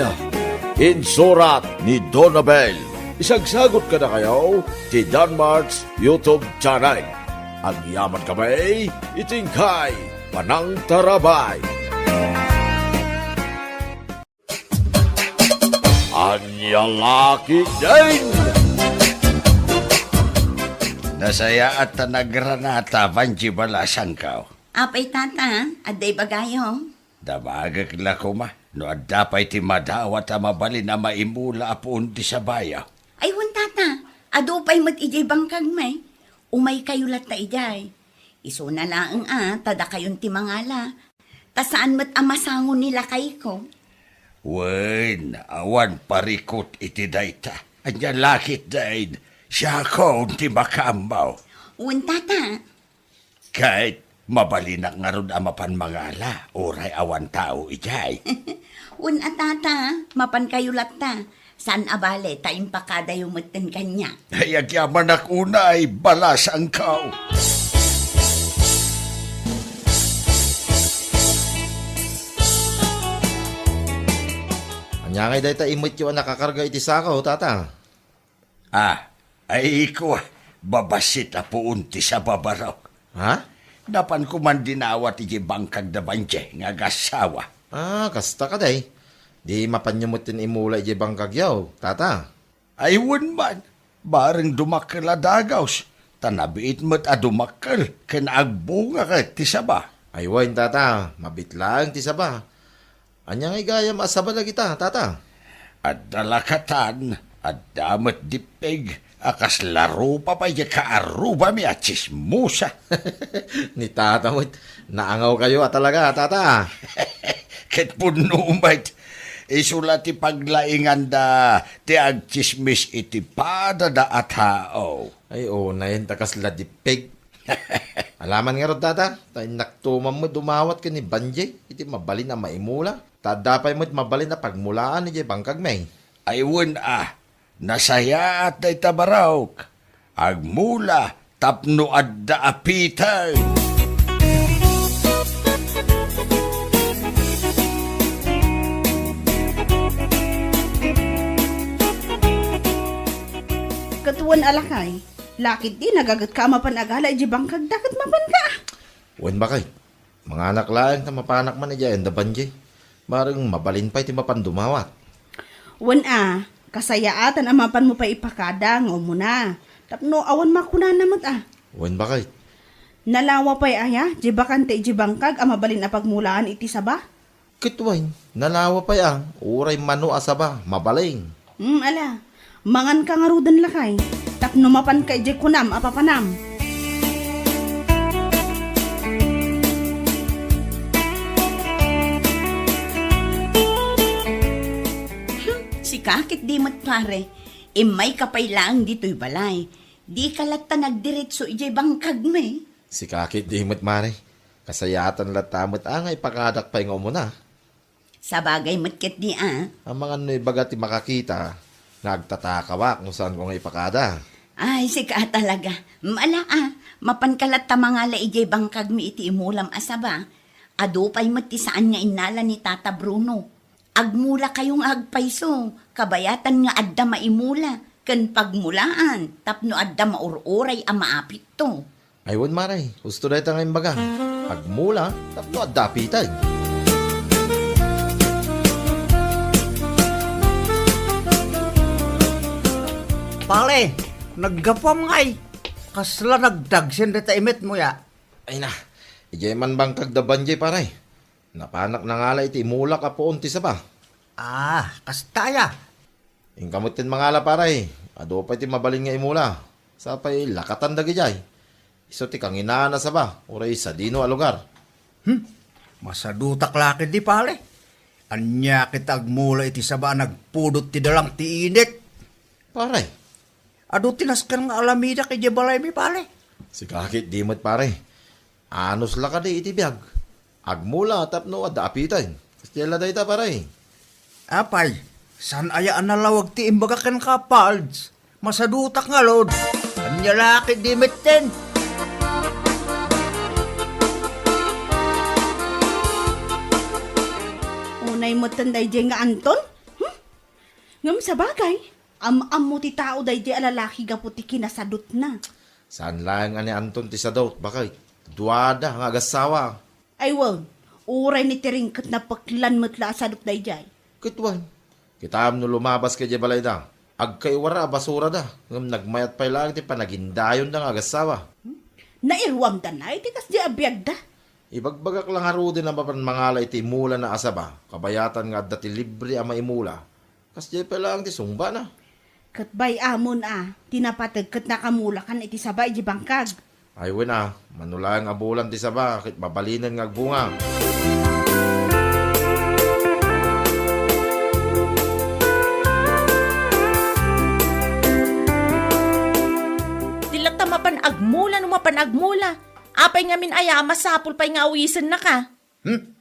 Insurat ni Donabel. Isagsagot kadakayo ti Danmart's YouTube channel. Agyaman kami iti inkay panangtarabay. Ania Lakay Din. Nasayaat ta nagranata, Banji, balasangko. Apay, tata, adda ibagayo? Damagek la koma no adda pay ti madawat a mabalin a maimula a puon ti sabayo. Ay, wen, tata, adu pay met idiay bangkagmi. Umaykayo latta idiay. Isuna laeng a ta dakayon ti mangala. Ta saan met a masango ni lakayko. Wen, awan parikut iti dayta. Ania Lakay Din, siakon ti makaammo. Wen, tata. Ket mabalinak ngarud a mapan mangala, uray awan tao idiay. Wen a, tata, mapankayo latta. Saan a bale ta impakadayo metten kaniak. Ay, agyamanak unay, balasangko. Ania ngay dayta imetyo a nakakarga iti sako, tata? Ah, ay, kua, babassit a puon ti saba, barok. Ha? Napanko man dinawat idiay bangkag da Banji nga agassawa. Ah, kasta kadi. Di mapanyo metten imula idiay bangkagyo, tata? Ay, wen man, bareng dumakkel a dagaws, ta nabiit met a dumakkel ken agbunga ket ti saba. Ay, wen, tata, mabiit laeng ti saba. Ania ngay gayam a saba dagita, tata? Adda lakatan, adda met dippeg, a kasla rupa pay diay kaarrubami a tsismosa. Ni tata met, naangawkayo a talaga, tata. Ket punno met, isu la ti paglainganda ti agtsismis iti padada a tao. Ay, unayen ta kasla dippeg. Alaman ngarud, tata, ta innakto man met dumawat ken ni Banji iti mabalin a maimula. Ta adda pay met mabalin a pagmulaan idiay bangkagmi. Ay, wen a, nasayaat dayta, barok. Agmula tapno adda a piteng. Ket wen a lakay, lakay idi nagagetka a mapan agala idiay bangkagda ket mapanka. Wen, baket. Manganak laeng ta mapanak man idiay ayan da Banji. Bareng mabalin pay ti mapan dumawat. Wen a, kasayaatan a mapanmo pay ipakada nga umuna. Tapno awan makunana met a. Wen, baket. Nalawa pay aya, diay bakante idiay bangkag a mabalin a pagmulaan iti saba? Ket wen, nalawa pay a, uray mano a saba, mabalin. Hmm, ala. Manganka ngaruden, lakay, tapno mapanka idiay kunam a papanam. Hmm, sika ket di met, pare. Immayka pay laeng ditoy balay. Dika latta nagdiretso idiay bangkagmi. Sika ketdi met, Mare. Kasayaatan latta met a nga ipakadak pay nga umuna. Sabagay met ketdi a. Amangan no ibaga ti makakita nga agtatakawak no saanko nga ipakada. Ay, sika talaga. Ala a, mapanka latta mangala idiay bangkagmi iti imulam a saba. Adu pay met ti saan nga innala ni Tata Bruno. Agmulakayo nga agpayso, kabayatan nga adda maimula, ken pagmulaan tapno adda maur-uray a maapitto. Ay wen, Mare, husto dayta nga imbaga. Agmula tapno adda apiten. Pare, naggapuam ngay. Kasla nagdagsen dayta imetmo ya? Ay na, idiay man bangkag da Banjay, pare. Napanak nangala iti imulak a puon ti saba. Ah, kasta aya? Inka met ti mangala, pare. Adu pay ti mabalin nga imula. Sapay lakatan dagidiay. Isu ti kanginaan a saba, uray sadino a lugar. Hmm? Masadutak la ketdi, pare. Ania ket agmula iti saba a nagpudot ti dalam ti init? Pare. Adu ti nasken nga alamidak idiay balaymi, pare. Sika ketdi met, pare. Anus la kadi iti biag. Agmula tapno adda apiten. Kasta la dayta, pare. Apay, saan aya a nalawag ti imbaga kenka, Pards? Masadutak ngarud. Ania la ketdi metten? Unay metten daydiay nga Anton? Hmm? Ngem sabagay, am-ammo ti tao daydiay a lalaki gapu ti kinasadutna. Saan laeng a ni Anton ti sadut, baket duada nga agassawa. Ay wen, uray ni Tiring ket napeklan met la a sadut daydiay. Ket wen, kitaem no lumabaska idiay balayda, agkaiwara a basurada, ngem nagmayat pay laeng ti panagindayonda nga agassawa. Hmm? Nairuamda na iti kasdiay a biagda. Ibagbagak la ngaruden a mapan mangala iti imulana a saba, kabayatan nga adda ti libre a maimula. Kasdiay pay laeng ti sungbana. Ket bay-amon a, ti napateg ket nakamulakan iti saba idiay bangkag. Ay wen a, mano laeng a bulan ti saba ket mabalinen nga agbunga. Di latta mapan agmula no mapan agmula. Apay ngamin aya a masapul pay nga awisennaka? Hmm?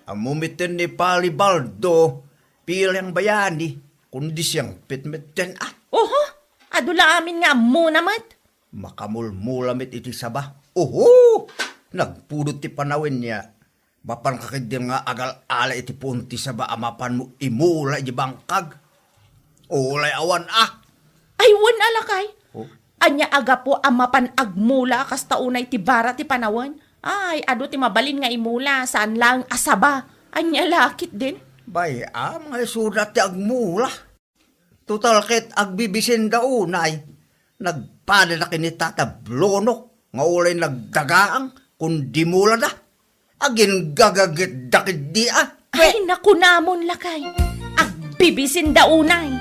Ammo metten ni Pari Baldo, pila ang bayani, kundi siangpet metten a. Oho, adu la amin nga ammona met. Makamulmula met iti saba. Oho! Nagpudot ti panawen niya. Mapanka ketdi nga agal-ala iti puon ti saba a mapanmo imula iti bangkag. Ulay awan a. Ay, wen a lakay. Oh? Ania a gapu a mapan agmula a kasta unay ti bara ti panawen? Ay, adu ti mabalin nga imula, saan laeng a saba. Ania la ketdin? Bay-am nga isuda ti agmula. Total ket agbibisinda unay. Nagpadada ken ni Tata Bruno nga ulay nagdagaang kundi mulada. Aginggagagitda ketdi a. Ay, nakunamon lakay. Agbibisinda unay.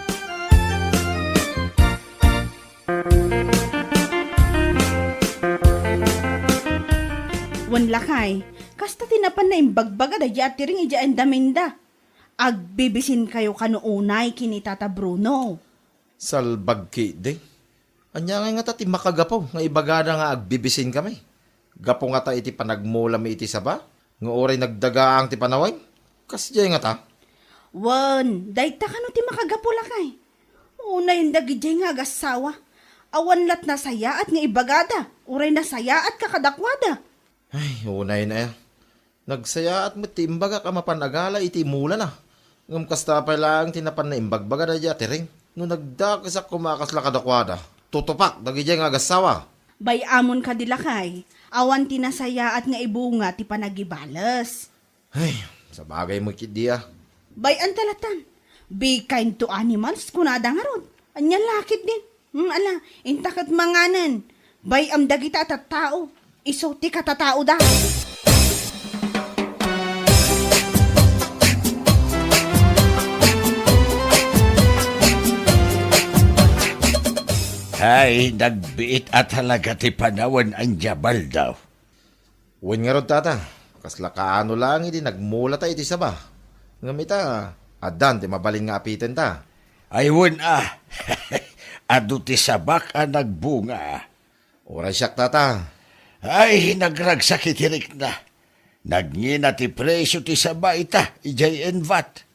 Wen lakay, kasta ti napan naimbagbaga daydi a Tiring idiay indaminda. Agbibisinkayo kano unay ken ni Tata Bruno. Salbag ketdi. Ania ngay ngata ti makagapu nga ibagada nga agbibisinkami? Gapu ngata iti panagmulami iti saba nga uray nagdagaang ti panawen? Kasdiay ngata? Wen, dayta kano ti makagapu lakay? Unayen dagidiay nga agassawa. Awan lat nasayaat nga ibagada, uray nasayaatka kadakuada. Ay, unay na. Nagsayaat met ti imbagak a mapan agala iti imulana. Ngem kasta pay laeng ti napan naimbagbaga daydi a Tiring. No nagdakesak koma a kasla kadakuada, tutupak dagidiay nga agassawa. Bay-amon kadi lakay, awan ti nasayaat nga ibunga ti panagibales. Ay, sabagay met ketdi a. Bay-anta latan. Be kind to animals, kunada ngarud. Ania la ketdin? Hmm, ala, inta ket manganen. Bay-am dagita a tattao. Isu ti katataoda. Ay, nagbiit a talaga ti panawen, Ania Baldo. Wen ngarud, tata, kasla kaano laeng idi nagmulata iti saba. Ngem ita, addan ti mabalin nga apitenta. Ay wen a. Adu ti sabak a nagbunga. Uray siak, tata. Ay, nagragsak iti rikna. Nagngina ti presio ti saba ita, idiay Envat.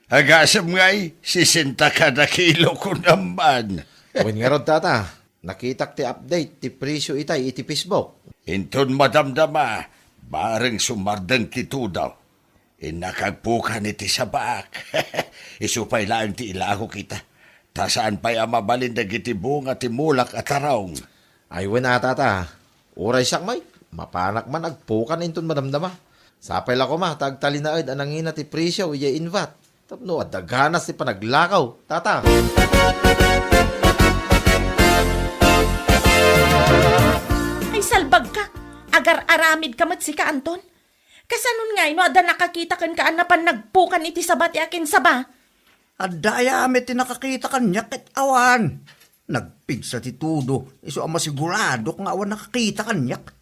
Agasem ngay, sesenta kada kilo kunam man. Wen ngarud, tata. Nakitak ti update ti presio itay iti Facebook. Inton madamdama, bareng sumardeng ti tudo. Innak agpukan iti sabak. Isu pay laeng ti ilakok ita. Ta saan pay a mabalin dagiti bunga ti mulak a tarong. Ay, wen a, tata. Uray siak met, mapanak man agpukan inton madamdama. Sapay la koma ta agtalinaed a nangina ti presio idiay Envat. Tapno adda ganas ti panaglakaw, tata. Ay, salbagka! Agar-aramid ka met sika, Anton. Kasanon ngay no adda nakakita kenka a napan nagpukan iti saba ti akinsaba? Adda aya met ti nakakita kaniak ket awan. Nagpigsa ti tudo, isu a masiguradok nga awan nakakita kaniak.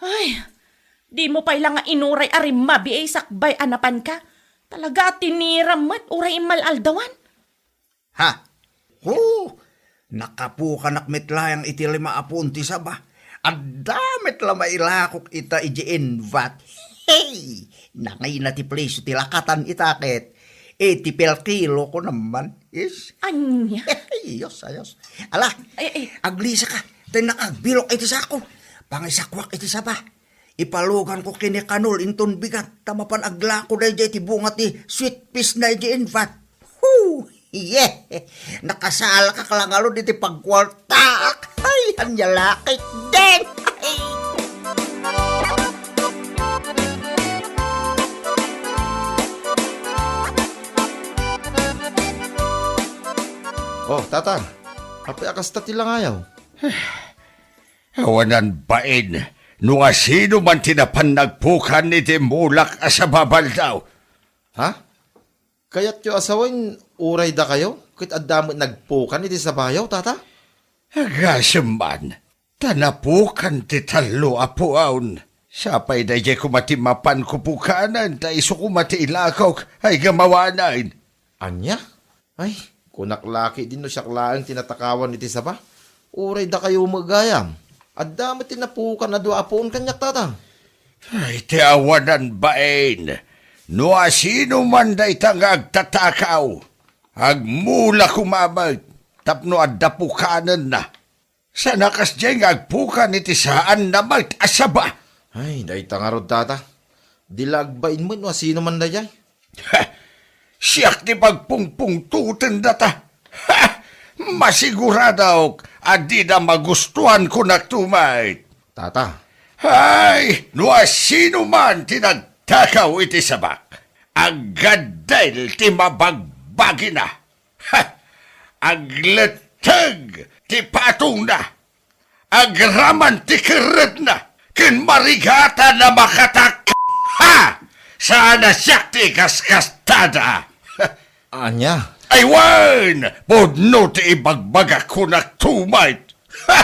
Ay, dimo pay la nga inuray a rimmabi a sakbay a napanka. Talaga a tiniram met uray immal-aldawan. Ha? Hu! Nakapukanak met laeng iti lima a puon ti saba. Adda met la mailakok ita idiay Envat. Hey! Nangina ti presio ti lakatan ita ket iti per kilo kunam man. Is? Ania? Ayos, ayos. Ala, Ay, ay. Aglisaka. Tay nakagbilok iti sako. Pangisakuak iti saba. Ipaluganko ken ni Kanol inton bigat ta mapan aglako daydiay ti bunga ti sweet peas na idiay Envat. Hu! Yeah! Nakasalakak la ngarud iti pagkuartaak. Ay, ania la ketdin! Ay! Oh, tata. Apay a kasta ti langayaw? Awanan bain no asino man ti napan nagpukan iti mulak a saba baldaw. Ha? Kayatyo a sawen, uray dakayo, ket adda met nagpukan iti sabayo, tata? Agasem man, ta napukan ti tallo a puon. Sapay daydiay koma ti mapanko pukanen, ta isu koma ti ilakok, ay gamawanen. Ania? Ay, kunak la ketdin no siak laeng ti natakawan iti saba. Uray dakayo met gayam. Adda met ti napukan a dua a puon kaniak, tata. Ay, ti awanan bain. No asino man dayta nga agtatakaw, agmula koma met tapno adda pukanenna. Saan a kasdiay nga agpukan iti saanna met a saba. Ay, dayta ngarud, tata. Di la agbain met no asino man daydiay. Ha! Siak ti pagpungpungtoten data. Ha! Masiguradok a dida magustuan kunakto met. Tata. Ay, no asino man ti nagtakaw iti sabak, aggaddil ti mabagbagina. Ha! Agletteg ti patongna, agraman ti kerretna, ken marigatan a makatak-, ha! Saan a siak ti ikaskastada. Ania? Ay wen, pudno ti ibagbagak kunakto met. Ha!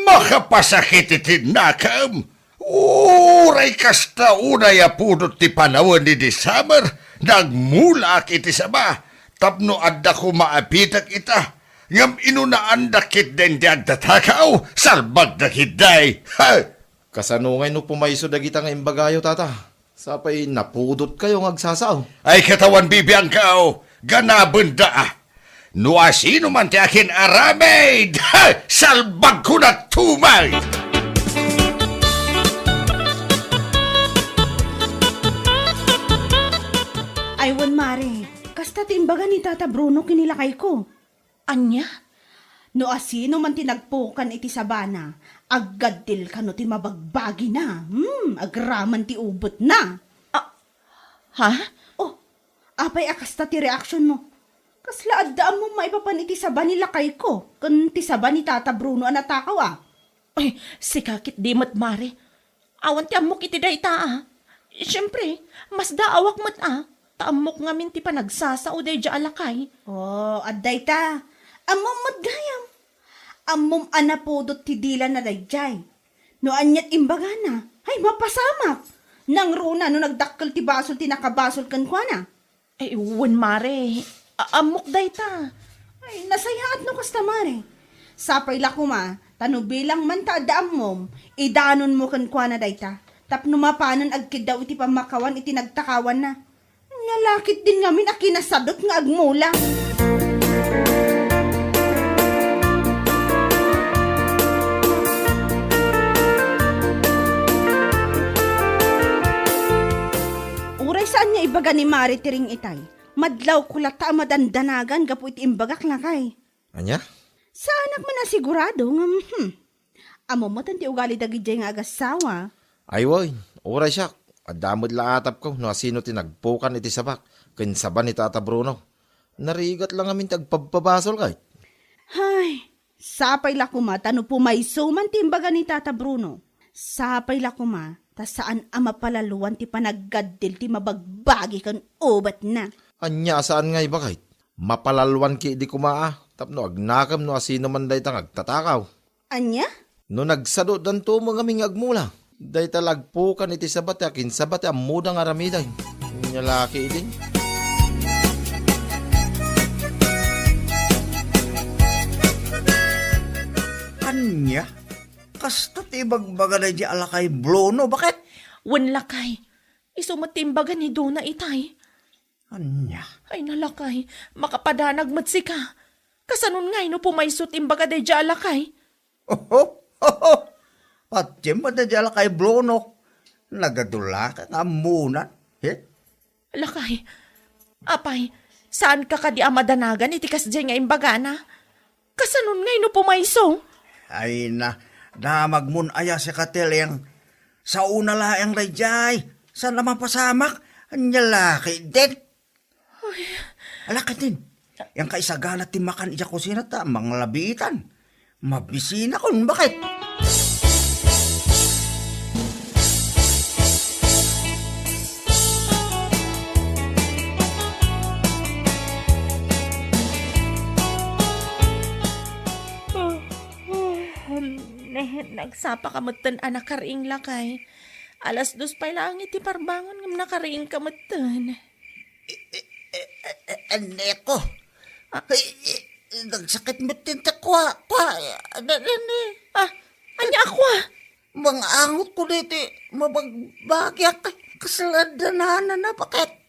Makapasakit iti nakem. Uray kasta unay a pudot ti panawen ni December, nagmulaak iti saba, tapno adda koma a bitek ita, ngem inunaandak ketdin ti agtatakaw, salbagda ketdi. Ha! Kasano ngay no pumayso dagita nga imbagayo, tata? Sapay napudotkayo nga agsasao. Ay, ket awan bibiangkaw, ganabenda a. No asino man ti akin-aramid, ha! Salbagko na tumay! Ay, wen, Mare, kasta ti imbaga ni Tata Bruno ken ni lakayko. Ania? No asino man ti nagpukan iti sabana, aggaddil kano ti mabagbagina. Hmm, agraman ti ubetna. Ah, ha? Oh, apay a kasta ti reaksionmo? Kasla adda ammom maipapan iti saba ni lakayko ken ti saba ni Tata Bruno a natakaw a? Ay, sika ketdi met, Mare. Awan ti ammok iti dayta a. Siempre, masdaawak met a. Ta ammok ngamin ti panagsasao daydiay a lakay. Oh, adda ita. Ammom met gayam. Ammom a napudot ti dilana daydiay. No aniat imbagana, ay, mapasamak. Nangruna no nagdakkel ti basol ti nakabasol kenkuana. Ay, wen, Mare. A-, ammok dayta. Ay, nasayaat no kasta, Mare. Sapay la koma, ta no bilang man ta adda ammom, idanonmo kenkuana dayta, tapno mapanen agkiddaw iti pammakawan iti nagtakawanna. Ania la ketdin ngamin a kinasadut nga agmula. Uray saan nga ibaga ni Mare ti ring itay, madlawko latta a madandanagan gapu iti imbagak, lakay. Ania? Saanak man a sigurado ngem, hmm. Ammom met ti ugali dagidiay nga agassawa. Ay wen, uray siak, adda met la atapko no asino ti nagpukan iti sabak ken saba ni Tata Bruno. Narigat la ngamin ti agpabpabasol kay. Hay, sapay la koma ta no pumayso man ti imbaga ni Tata Bruno. Sapay la koma ta saan a mapalalwan ti panaggaddil ti mabagbagi ken ubetna. Ania a saan nga ibaga? Mapalalwan ketdi koma a, tapno agnakem no asino man dayta nga agtatakaw. Ania? No nagsadudanto met ngamin nga agmula, dayta la agpukan iti saba ti akinsaba ti ammoda nga aramiden. Ania la ketdin? Ania? Kasta ti ibagbaga daydi a lakay Bruno, baket? Wen, lakay. Isu met ti imbaga ni Dona itay. Ania? Ay, nalakay, makapadanag met sika. Kasanon ngay no pumayso ti imbaga daydi a lakay? Oho, oho. Patiem met daydi a lakay Bruno. Nagadulaka nga ammonan. He? Lakay, apay, saanka kadi a madanagan iti kasdiay nga imbagana? Kasanon ngay no pumayso? Ay na, damagmon aya sika, Teleng. Saona laeng daydiay. Saan a mapasamak? Ania la ketdin? Ay. Ala ketdin. Iyanka isagana ti makan idiay kusina ta manglabiitan. Mabisinakon, baket? Ne, nagsapaka metten a nakariing, lakay. Alas dos pay laeng iti parbangon ngem nakariingka metten. E, e, e, e, e, Neko. Ah. E, e, nagsakit met ti kua, kua, e, ne, ne, ne. Ah, ania a kua? Mangangotko dayta mabagbagiak, kasla dananana, baket.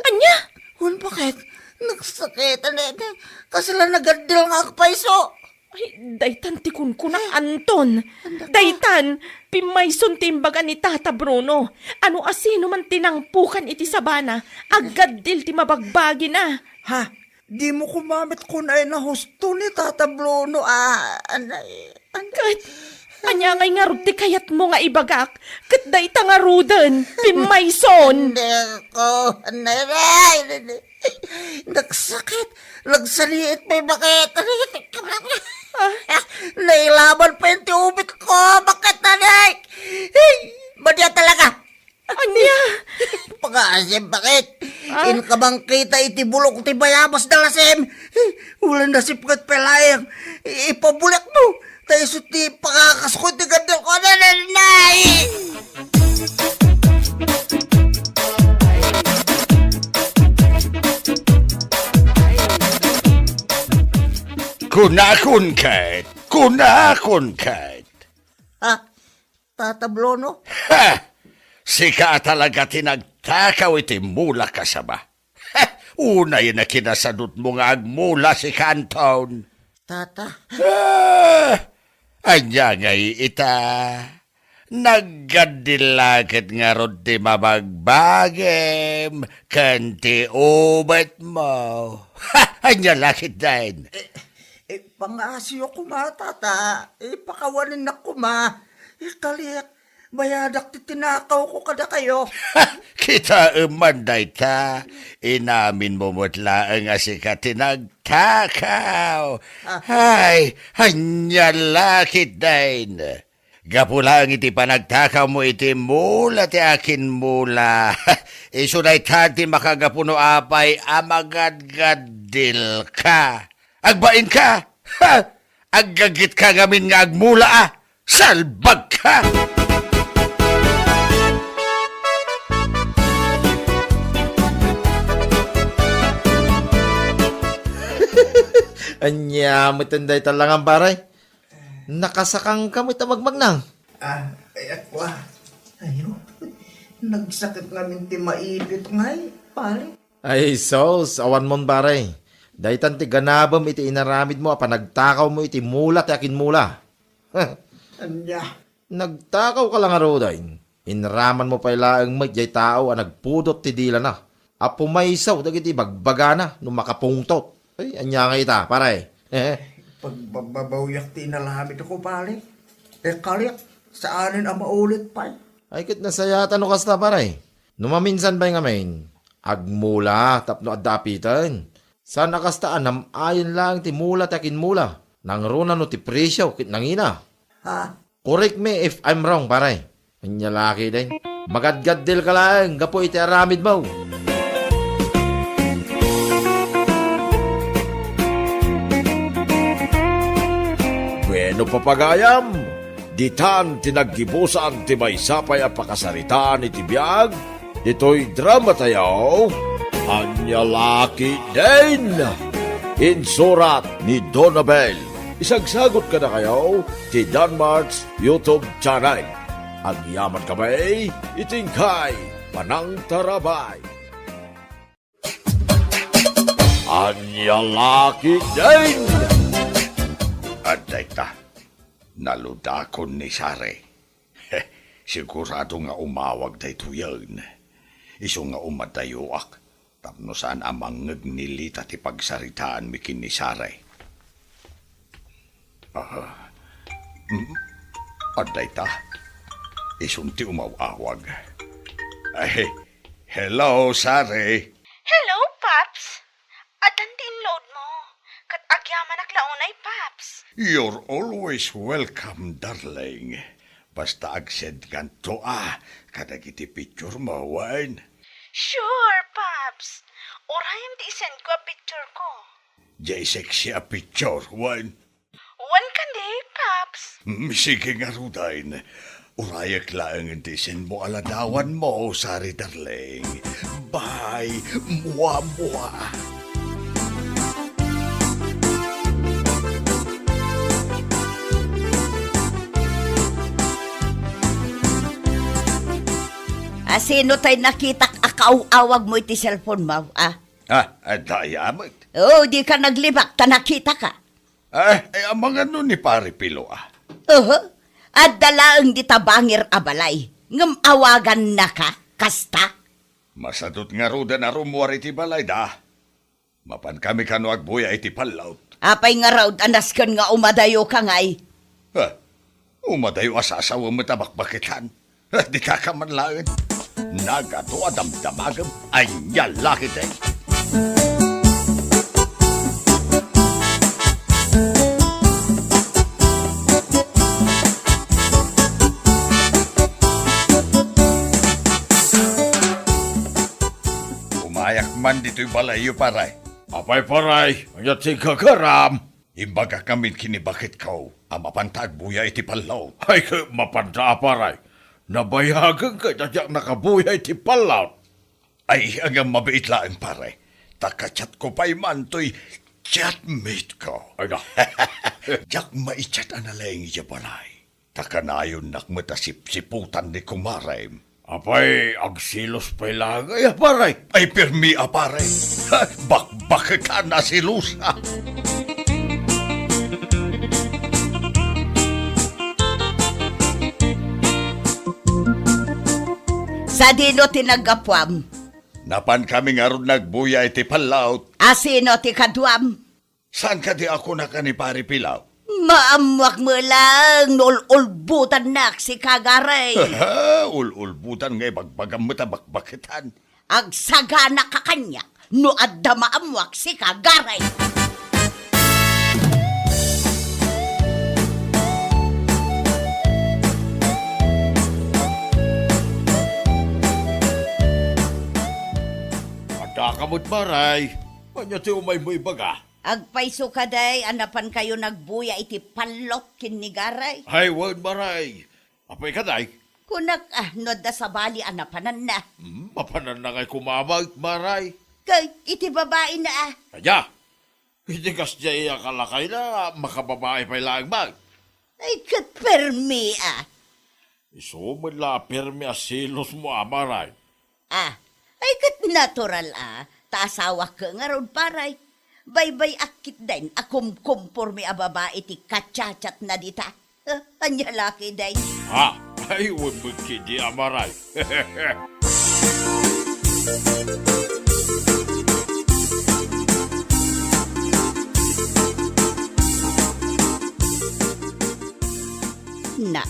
Ania? Wen, baket. Nagsakit, ne, ne. Kasla nagaddil nga agpayso. Ay, daytan ti kunkuna, Anton. Anda ka? Daytan, pimmayson ti imbaga ni Tata Bruno. Ano a sino man ti nangpukan iti sabana, aggaddil ti mabagbagina. Ha? Dimo koma met kunay nahusto ni Tata Bruno, a, anay, anay. Ket, ania ngay ngarud ti kayatmo nga ibagak? Ket dayta ngaruden, pimmayson. Neko, anay, anay, anay. Nagsakit. Nagsaliit pay, baket. Ah. Nailaban pay ti ubitko, baket, nanay. Hey, madi a talaga. Ania? Pagaasim, baket. Ah. Inka bang kita iti bulok ti bayabas da Lasem? Ulan nasipnget pay laeng. Ipabulekmo. Ta isu ti pakakasko iti gaddilko. Nanay! Kunakon ket, kunakon ket. Ha? Tata Bruno? Ha! Sika a talaga ti nagtakaw iti mula kasaba. Ha! Unay a kinasadutmo nga agmula, sika, Anton. Tata? Ah! Ania ngay ita? Naggaddil la ket ngarud ti mabagbagim ken ti ubetmo. Ha! Ania la ketdin? Eh, eh, pangaasiyo koma, tata. Eh, pakawanennak koma. Eh, kaliek, bayadak ti tinakawko kadakayo. Kitaem man dayta. Inaminmo met laeng a sika ti nagtakaw. Ah. Ay, ania la ketdin? Gapu laeng iti panagtakawmo iti mula ti akinmula. Isu dayta ti makagapu no apay a magadgaddilka. Agbainka! Ha! Aggaggitka ngamin nga agmula a! Salbagka! Ania met dayta langan, pare? Nakasakangka met a magmagnang? Ah, ay, ako, ah. Ayo, nagsakit ngamin ti maipit ngay, pare. Ay, sus, awanmon, pare. Daytan ti ganabem iti inaramidmo a panagtakawmo iti mula ti akinmula. Ania? Nagtakawka la ngaruden. Inramanmo pay laeng met jay tao a nagpudot ti dilana, a pumayso dagiti bagbagana no makapungtot. Ay, ania nga ita, pare? Pagbababawyak ti inaramidko, pare. Te, kaliak, saanen a maulit pay. Ay, ket nasayaat no kasta, pare. No maminsan pay ngamin, agmula tapno adda apiten. Saan a kasta a nam-ayen laeng ti mula ti akinmula. Nangruna no ti presio ket nangina. Ha? Correct me if I'm wrong, pare. Ania la ketdin? Magadgaddilka laeng gapu iti aramidmo. Bueno, papagayam, ditan ti naggibusan ti maysa pay a pakasaritaan iti biag ditoy dramatayo, Ania la ketdin? Insurat ni Donabel. Isagsagot kadakayo ti Danmark's YouTube channel. Agyaman kami iti inkay panangtarabay. Ania la ketdin? Adda ita, naludakon ni Sare. Sigurado nga umawag daytoyen. Isu nga umadayoak tapno saan a mangngeg ni Lita ti pagsaritaanmi ken ni Sare. Ah, mm, adda ita. Isun ti umaw-awag. Ay, hello, Sare. Hello, Paps. Addan ti inloadmo. Ket agyamanak la unay, Paps. You're always welcome, darling. Basta agsend kanto a kadagiti picture mo, wen? Sure, Paps. Urayem ti isendko a picture ko. Jay sexy a picture, wen? Wen kadi, Paps? Mm, sige ngaruden. Urayek laeng ti isenmo a ladawanmo, Sari darling. Bye, mua, mua. A, sino tay nakitak a kaaw-awagmo iti cellphone mo, a? Ah, adda aya met. O, dika naglibak ta nakitaka. Ah, ay, amangan no ni Pare Pilo, a? Oho. Adda laeng dita bangir a balay. Ngem awagannaka, kasta? Masadut ngaruden a rummuar iti balay da. Mapan kami kano agbuya iti pallot. Apay ngarud a nasken nga umadayoka ngay? Ah, umadayo a sasawem met a bakbaketan. Ah, dika ka man laeng. Nagadu a damdamagem. Ania la ketdin? Umayak man ditoy balayyo, pare. Apay, pare, ania ti gagaram? Imbagak ngamin ken ni baketko a mapanta agbuya iti pallot. Ay, ket mapanta a, pare. Nabayagen ket a diak nakabuya iti pallot. Ay, ngem mabiit laeng, pare. Ta ka-chatko pay man toy chatmate ko. Ay, na. Diak mai-chat a nalaing idiay balay. Ta kanayonnak met a sipsiputan ni kumarem. Apay, agselos pay laeng aya, pare? Ay, permi a, pare. Bakbaketan a selos. Sadino ti naggapuam? Napan kami ngarud nagbuya iti pallot. A, sino ti kaduam? Saan kadi a kunak a ni Pare Pilaw? Maammoak met laeng no ul-ulbotannak sika, Garay. Ul-ulbotan nga ibagbagam met a bakbaketan. Agsagana ka kaniak no adda maammoak sika, Garay. Adda ka met, Maray. Ania ti umaymo ibaga? Agpayso kadi a napankayo nagbuya iti pallot ken ni Garay? Ay, wen, Maray. Apay kadi? Kunak, a, no adda sabali a napananna. Hmm, mapananna ngay koma met, Maray. Kay, iti babaina, a. Ania? Iti kasdiay a kalakayna, makababai pay laeng man. Ay, ket permi a. Isu met la a permi a selosmo, Amaray. Ah, ay, ket natural a, ta asawak ngarud, Paray. Baybay-ak ketdin a kumkomporme a babai ti kachatchatna dita. Ah, ania la ketdin? Ha? Ay, wen met ketdi, Amaray. Na,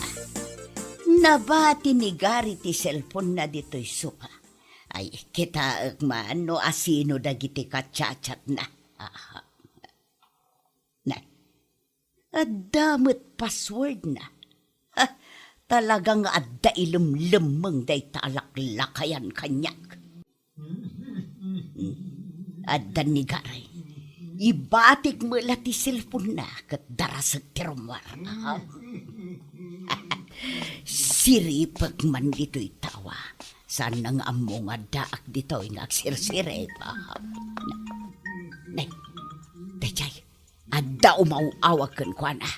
nabati ni Gary ti cellphone-na ditoy sofa. Ay, kitaek man no asino dagiti kachatchatna. Aha. Na, adda met passwordna. Ha, talaga nga adda ilemlemmeng dayta a laklakayan kaniak. Hmm. Adda ni Gary. Ibatik met la ti cellphone-na ket darasek ti rummuar. Siripek man ditoy tawa. Saanna nga ammo nga addaak ditoy nga agsirsirip. Nay, daydiay. Adda umaw-awag kenkuana.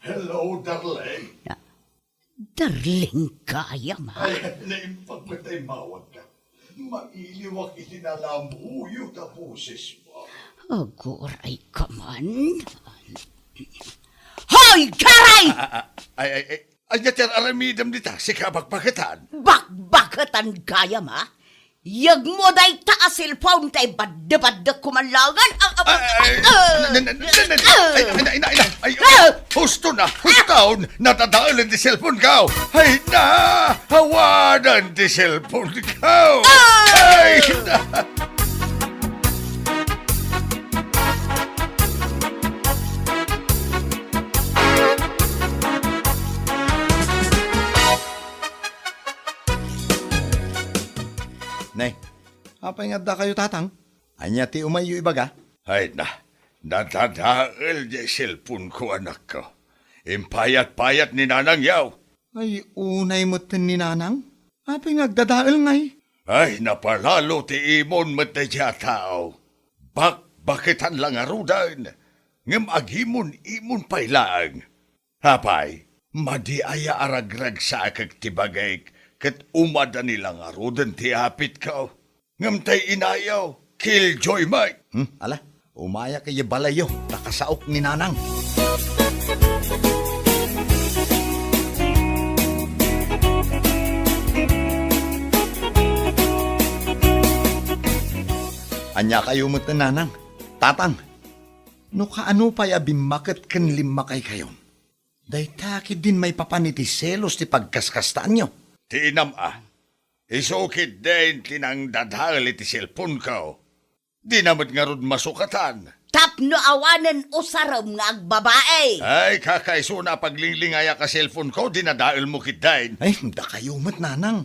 Hello, darling. Darling gayam, ha? Ay, naimbag met ta immawagka. Mailiwak iti nalaamuyot a bosesmo. Aguray ka man. Hoy, Gary! Ah, ah, ah, ay, ay, ay. Ania ti ar-aramidem dita? Sika a bakbaketan? Bakbaketan gayam, ha? Yegmo dayta a cellphone tay badde-baddek ko man laengen. Ah, ah, ah, ay, ah, na, na, na, na, na, ah, ay, ay, na, na, na, ay, ah, husto na, husto. Nadadaelen ti cellphone ko. Ay, na, awanen ti cellphone ko. Ah! Ay, na. Nay, apay nga addakayo, Tatang? Ania ti umayyo ibaga? Ay na, nadadael diay cellphone ko, anakko. Impayat-payat ni Nanang yaw. Ay, unay metten ni Nanang? Apay nga agdadael ngay? Ay, napalalo ti imon met daydiay a tao. Bakbaketan la ngaruden, ngem agimon-imon pay laeng. Apay, madi aya a ragragsaekek ti bagik ket umadani la ngaruden ti apitko? Ngem tay inayo, killjoy met. Hmm, ala, umayak idiay balayyo, ta kasaok ni Nanang. Ania kayo met, Nanang? Tatang, no kaano pay a bimmaket ken limmakaykayon? Dayta ketdin maipapan iti selos ti pagkaskastaanyo. Ti inam a, isu ketdin ti nangdadael iti cellphone ko. Dina met ngarud masukatan. Tapno awanen usarem nga agbabai. Ay, kakaisuna a paglinglingayak a cellphone ko, dinadaelmo ketdin. Ay, dakayo met, Nanang.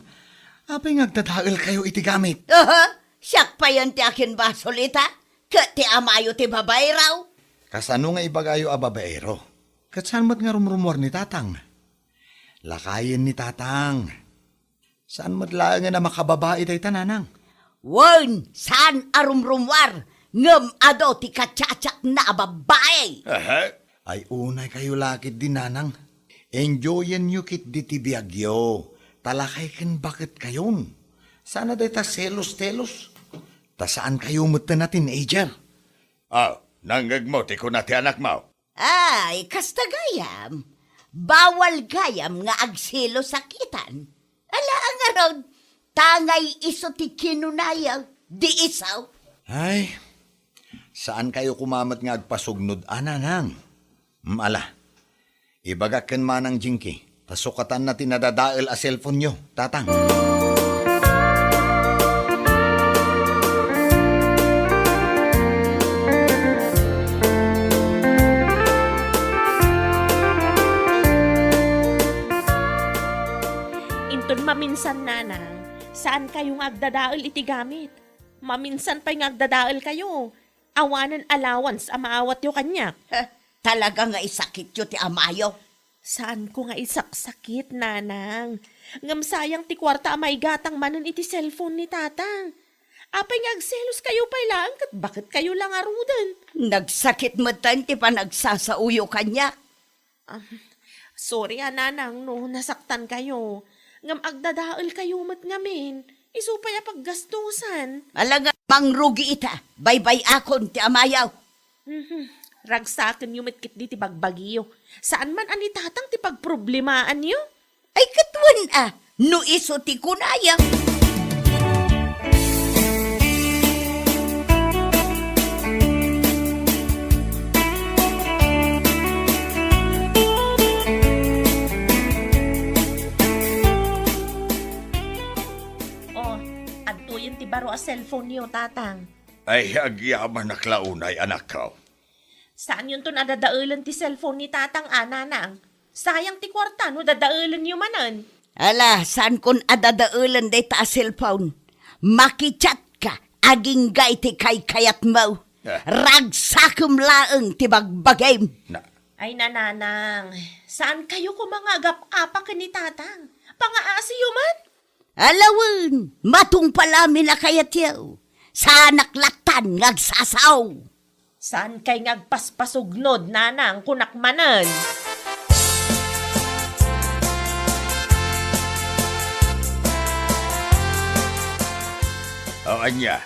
Apay nga agdadaelkayo iti gamit? Aha, siak payen ti akinbasol ita, ket ti amayo ti babaero. Kasano nga ibagayo a babaero? Ket saan met nga rumrumuar ni Tatang? Lakayen ni Tatang. Saan met laengen a makababai dayta, Nanang? Wen, saan a rumrumuar, ngem adu ti kachatchatna a babbai. Aha. Ay, unaykayo la ketdi, Nanang. Enjoyenyo ketdi ti biagyo, ta lakay ken baketkayon. Saan a dayta selos-telos. Ta saankayo metten a teenager. Aw, nangngegmo ti kuna ti anakmo? Ay, kasta gayam. Bawal gayam nga agselos a kitan. Ala, ngarud, tangay isu ti kinunayo, di isu. Ay, saankayo koma met nga agpasugnod a, Nanang. Mm, ala, ibagak ken Manang Jinky, ta sukatanna ti nadadael a cellphone-yo, Tatang. Inton maminsan, Nanang, saankayo nga agdadael iti gamit. Maminsan pay nga agdadaelkayo, awanen allowance a maawatyo kaniak. Heh, talaga nga isakityo ti amayo. Saanko nga isaksakit, Nanang. Ngem sayang ti kuarta a maigatang manen iti cellphone ni Tatang. Apay nga agseloskayo pay laeng ket baketkayo la ngaruden? Nagsakit metten ti panagsasaoyo kaniak. Ah, sorry a, nanang, no nasaktankayo. Ngem agdadaelkayo met ngamin. Isu pay a paggastusan. Ala nga, mangrugi ita. Baybay-akon ti amayaw. Mhm. Ragsakenyo met ketdi ti bagbagiyo. Saan man a ni Tatang ti pagproblemaanyo? Ay, ket wen a, no isu ti kunaya. Oh, adtoyen ti baro a cellphone-yo, Tatang. Ay, agyamanak la unay, anakko. Saanyonton a dadaelen ti cellphone ni Tatang a, nanang. Sayang ti kuarta no dadaelenyo manen. Ala, saankon a dadaelen dayta a cellphone. Makichat ka, agingga iti kaykayatmo. Eh. Ragsakem laeng ti bagbagim. Na- Ay, nanang, saankayo koma nga agap-apa ken ni Tatang? Pangaasiyo man? Ala wen, matungpal amin a kayatyo. Saanak lattan nga agsasao. Saankay nga agpaspasugnod, nanang, kunak manen. O ania,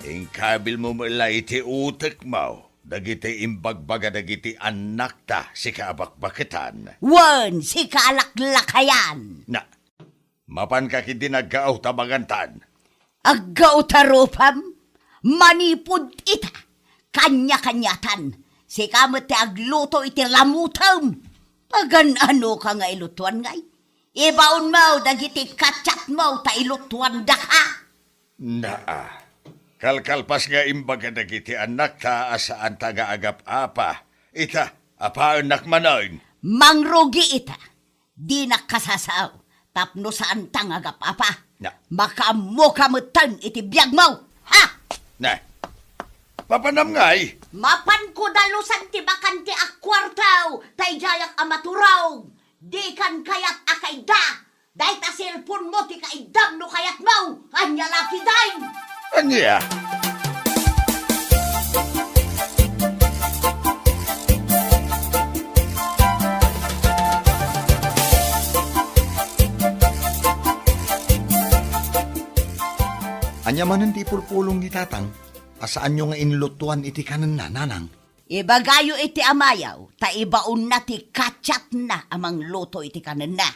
inkabilmo met la iti utekmo dagiti imbagbaga dagiti annakta, sika a bakbaketan. Wen, sika a laklakayan. Na, Mapanka ketdi nga aggaw ta magantan. Aggaw ta rupam? Manipud ita, kaniakaniatan. Sika met ti agluto iti lamutem. Pagan-anoka nga ilutuan ngay? Ibaonmo dagiti kachatmo ta ilutuandaka. Naa. Kalkalpas nga imbaga dagiti annakta a saanta nga agap-apa. Ita, apaennak manen. Mangrugi ita. Dinak kasasao tapno saanta nga agap-apa. Na. Makaammoka metten iti biagmo. Ha? Na. Mapanam ngay? Mapanko dalusan ti bakanti a kuarto, ta idiayak a maturog. Dikan kayat a kaidda. Dayta cellphone-mo ti kaiddam no kayatmo. Ania la ketdin? Ania? Ania manen ti ipulpulong ni Tatang a saanyo nga inlutuan iti kanenna, nanang? Ibagayo iti amayo, ta ibaonna ti kachatna a mangluto iti kanenna.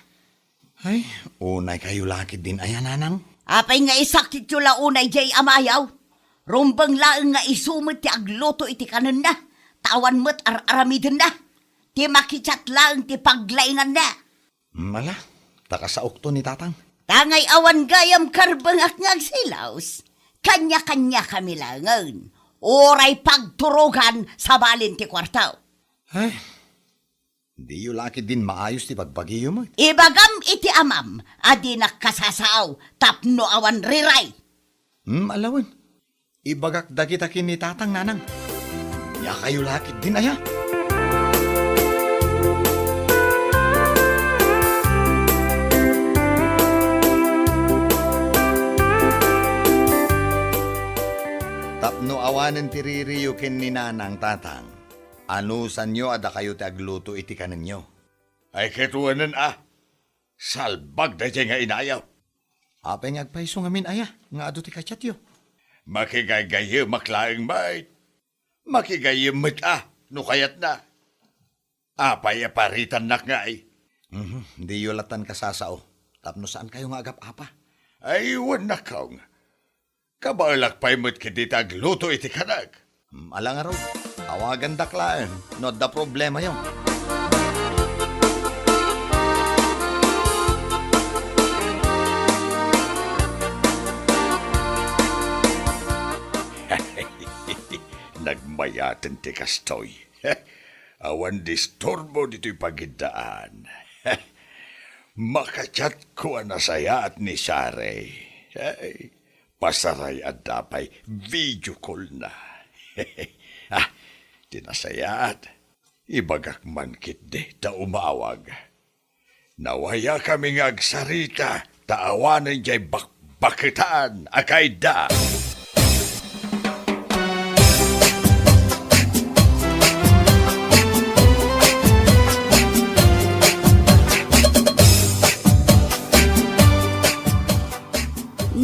Ay, unaykayo la ketdin aya, nanang? Apay nga isakityo la unay diay amayo? Rumbeng laeng nga isu met ti agluto iti kanenna, ta awan met ar-aramidenna. Ti makichat laeng ti paglainganna. Mm, ala, ta kasaokto ni Tatang. Tangay awan gayam karbengak nga agsilaos. Kaniakaniakami laengen. Uray pagturogan sabalen ti kuarto. Ay, diyo la ketdin maayos ti bagbagiyo met. Ibagam iti amam a dinak kasasao tapno awan riray. Hmm, ala wen. Ibagak dagita ken ni Tatang, nanang. Ania kayo la ketdin aya? Tapno awanen ti ririyo ken ni Nanang, Tatang. Anusanyo a dakayo ti agluto iti kanenyo? Ay, ket wenen a, salbag daydiay nga inayo. Apay nga agpayso ngamin aya nga adu ti kachatyo? Makigaygayemak laeng met. Makigayyem met a, no kayatna. Apay a paritannak ngay? Mhm, diyo lattan kasasao, tapno saankayo nga agap-apa. Ay, wen, nakong. Kabaelak pay met ketdi ti agluto iti kanek. Hmm, ala ngarud, awagandak laeng no adda problemayo. Nagmayaten ti kastoy. Awan disturbo ditoy pagiddaan. Makachatko a nasayaat ni Sare. Ay, pasaray adda pay video call-na. Ah, ti nasayaat, ibagak man ketdi ta umawag. Nawayakami nga agsarita ta awanen diay bakbaketan a kaidda.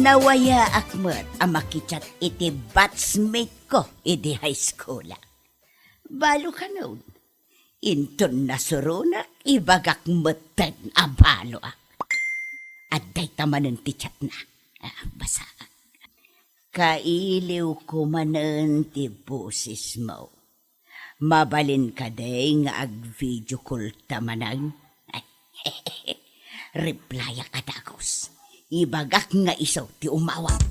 Nawayaak met a makichat iti batchmate ko idi high school. Balo kanon, inton nasuronak, ibagak metten a baloak. Adda ita manen ti chatna. Ah, basaak. Kailiwko manen ti bosesmo. Mabalin kadi nga ag-video call ta manen? Replyak a dagus. Ibagak nga isu ti umawat.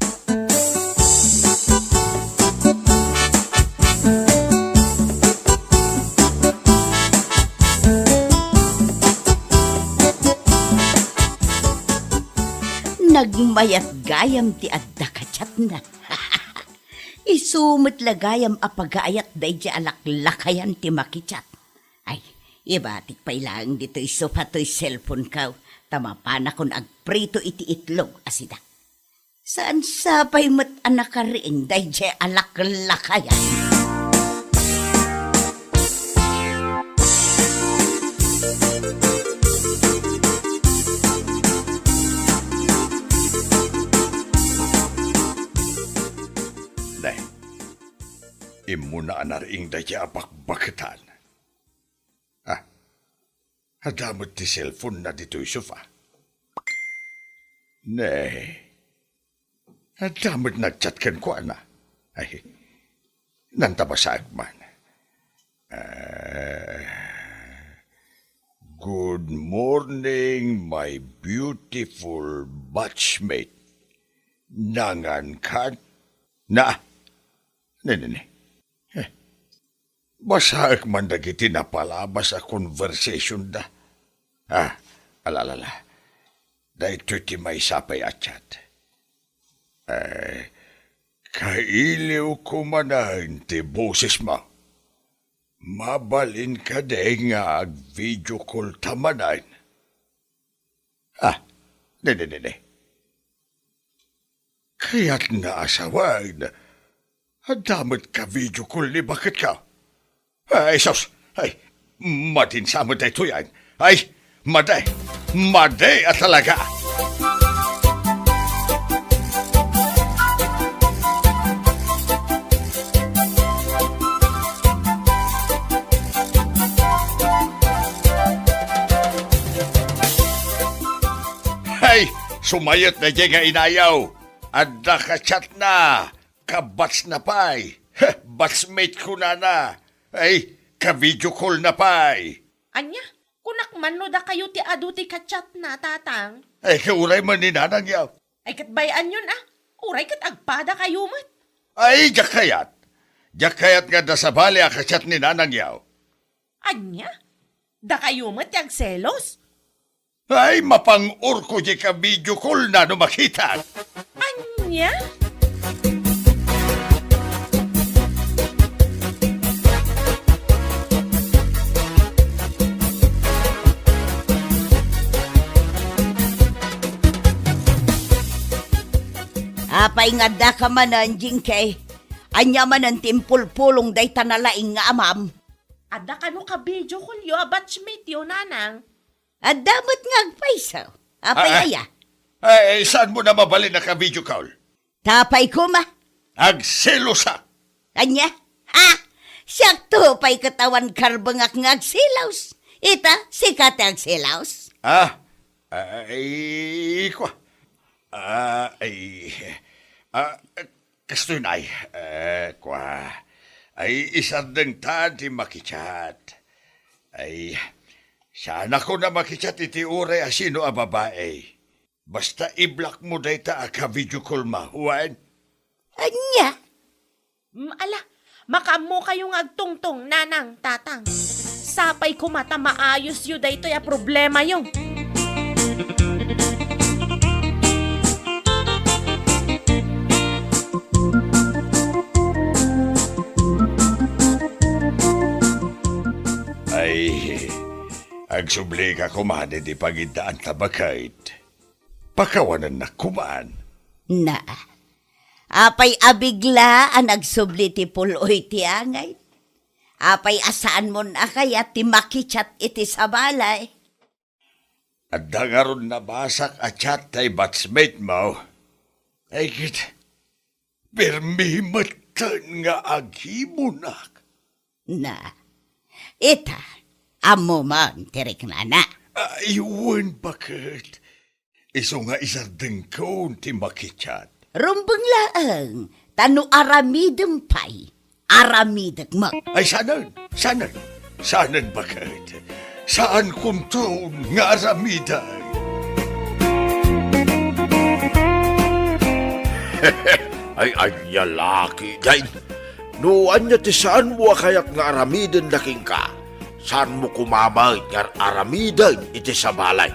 Nagmayat gayam ti adda ka chatna. Isu met la gayam a pagayat daydiay a laklakayan ti makichat. Ay, ibatik pay laeng ditoy sofa toy cellphone ko, ta mapanakon agprito iti itlog a sida. Saan sapay met a nakariing daydiay a laklakayan. Nay, immuna a nariing daydiay a bakbaketan. Ah, adda met ti cellphone-na ditoy sofa. Ne, adda met nagchat kenkuana. Ay, nanta basaek man. Ah, "Good morning, my beautiful batchmate. Nangan kan?" Na, ne, ne, ne. Eh, basaek man dagiti napalabas a conversation-da. Ah, ala, ala, ala. Daytoy ti maysa pay a chat. Eh, kailiwko manen ti bosesmo. Mabalin kadi nga ag-video call ta manen? Ah, ne, ne, ne, ne. Kayatna a sawen, adda met ka-video call ni baketko. Ay, sus! Ay, madin sa met daytoyen. Ay, madi! Madi a talaga! Ay, sumayot daydiay nga inayo. Adda ka-chatna. Ka-batchna pay. Heh, batchmate ko nana. Ay, ka-video call na pay. Ania? Kunak man no dakayo ti adu ti ka-chatna, Tatang. Ay, ket uray man ni nanangyo. Ay, ket bay-anyon a. Uray ket agpadakayo met. Ay, diak kayat. Diak kayat nga adda sabali a ka-chat ni nanangyo. Ania? Dakayo met ti agselos? Ay, mapang-orko diay ka-video call-na no makitak. Ania? Apay nga addaka manen, Jinky? Ania manen ti impulpulong dayta nalaing nga amam? Adda kano ka-video call-yo a batchmate-yo, Nanang? Adda met nga agpayso. Apay Ah, ah. aya? Ay, saanmo na mabalin a ka-video call? Tapay koma. Agselosak. Ania? Ha? Siakto pay ket awan karbengak nga agselos. Ita, sika ti agselos? Ah, ay, kua. Ah, ay, ah, Kastoy, Nay, eh, kua, ay, isardengtan ti makichat. Ay, saanakon a makichat iti uray a sino a babai. Basta i-block mo dayta a ka-video call-mo, wen? Ania? Mm, ala, makaammokayo nga agtungtong, Nanang, Tatang. Sapay koma ta maayosyo daytoy a problemayo. Ay, agsublika koma idi pangiddaan ta baket. Pakawanennak koman. Na, apay a bigla a nagsubli ti pul-oy ti angay? Apay a saanmon a kayat ti makichat iti sabali? Adda ngarud nabasak a chat ti batchmate mo. Ay ket, permi metten nga agimunak. Na, ita, ammo man ti riknana. Ay, wen, baket. Isu nga isardengko ti makitiat. Rumbeng laeng, ta no aramidem pay, aramidek met. Ay, saanen, saanen, saanen, baket. Saankonton nga aramiden. Ay, ania la ketdin? No ania ti saanmo a kayat nga aramiden kenka, saanmo koma met nga aramiden iti sabali.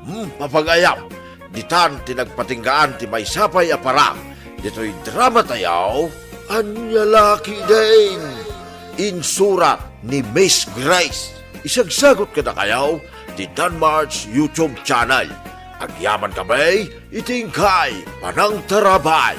Hmm, mapagayam, ditan ti nagpatinggaan ti maysa pay a parang ditoy drama tayo. Ania la ketdin? Insurat ni Miss Grace. Isagsagot kadakayo ti Danmar's YouTube channel. Agyaman kami iti inkay panangtarabay.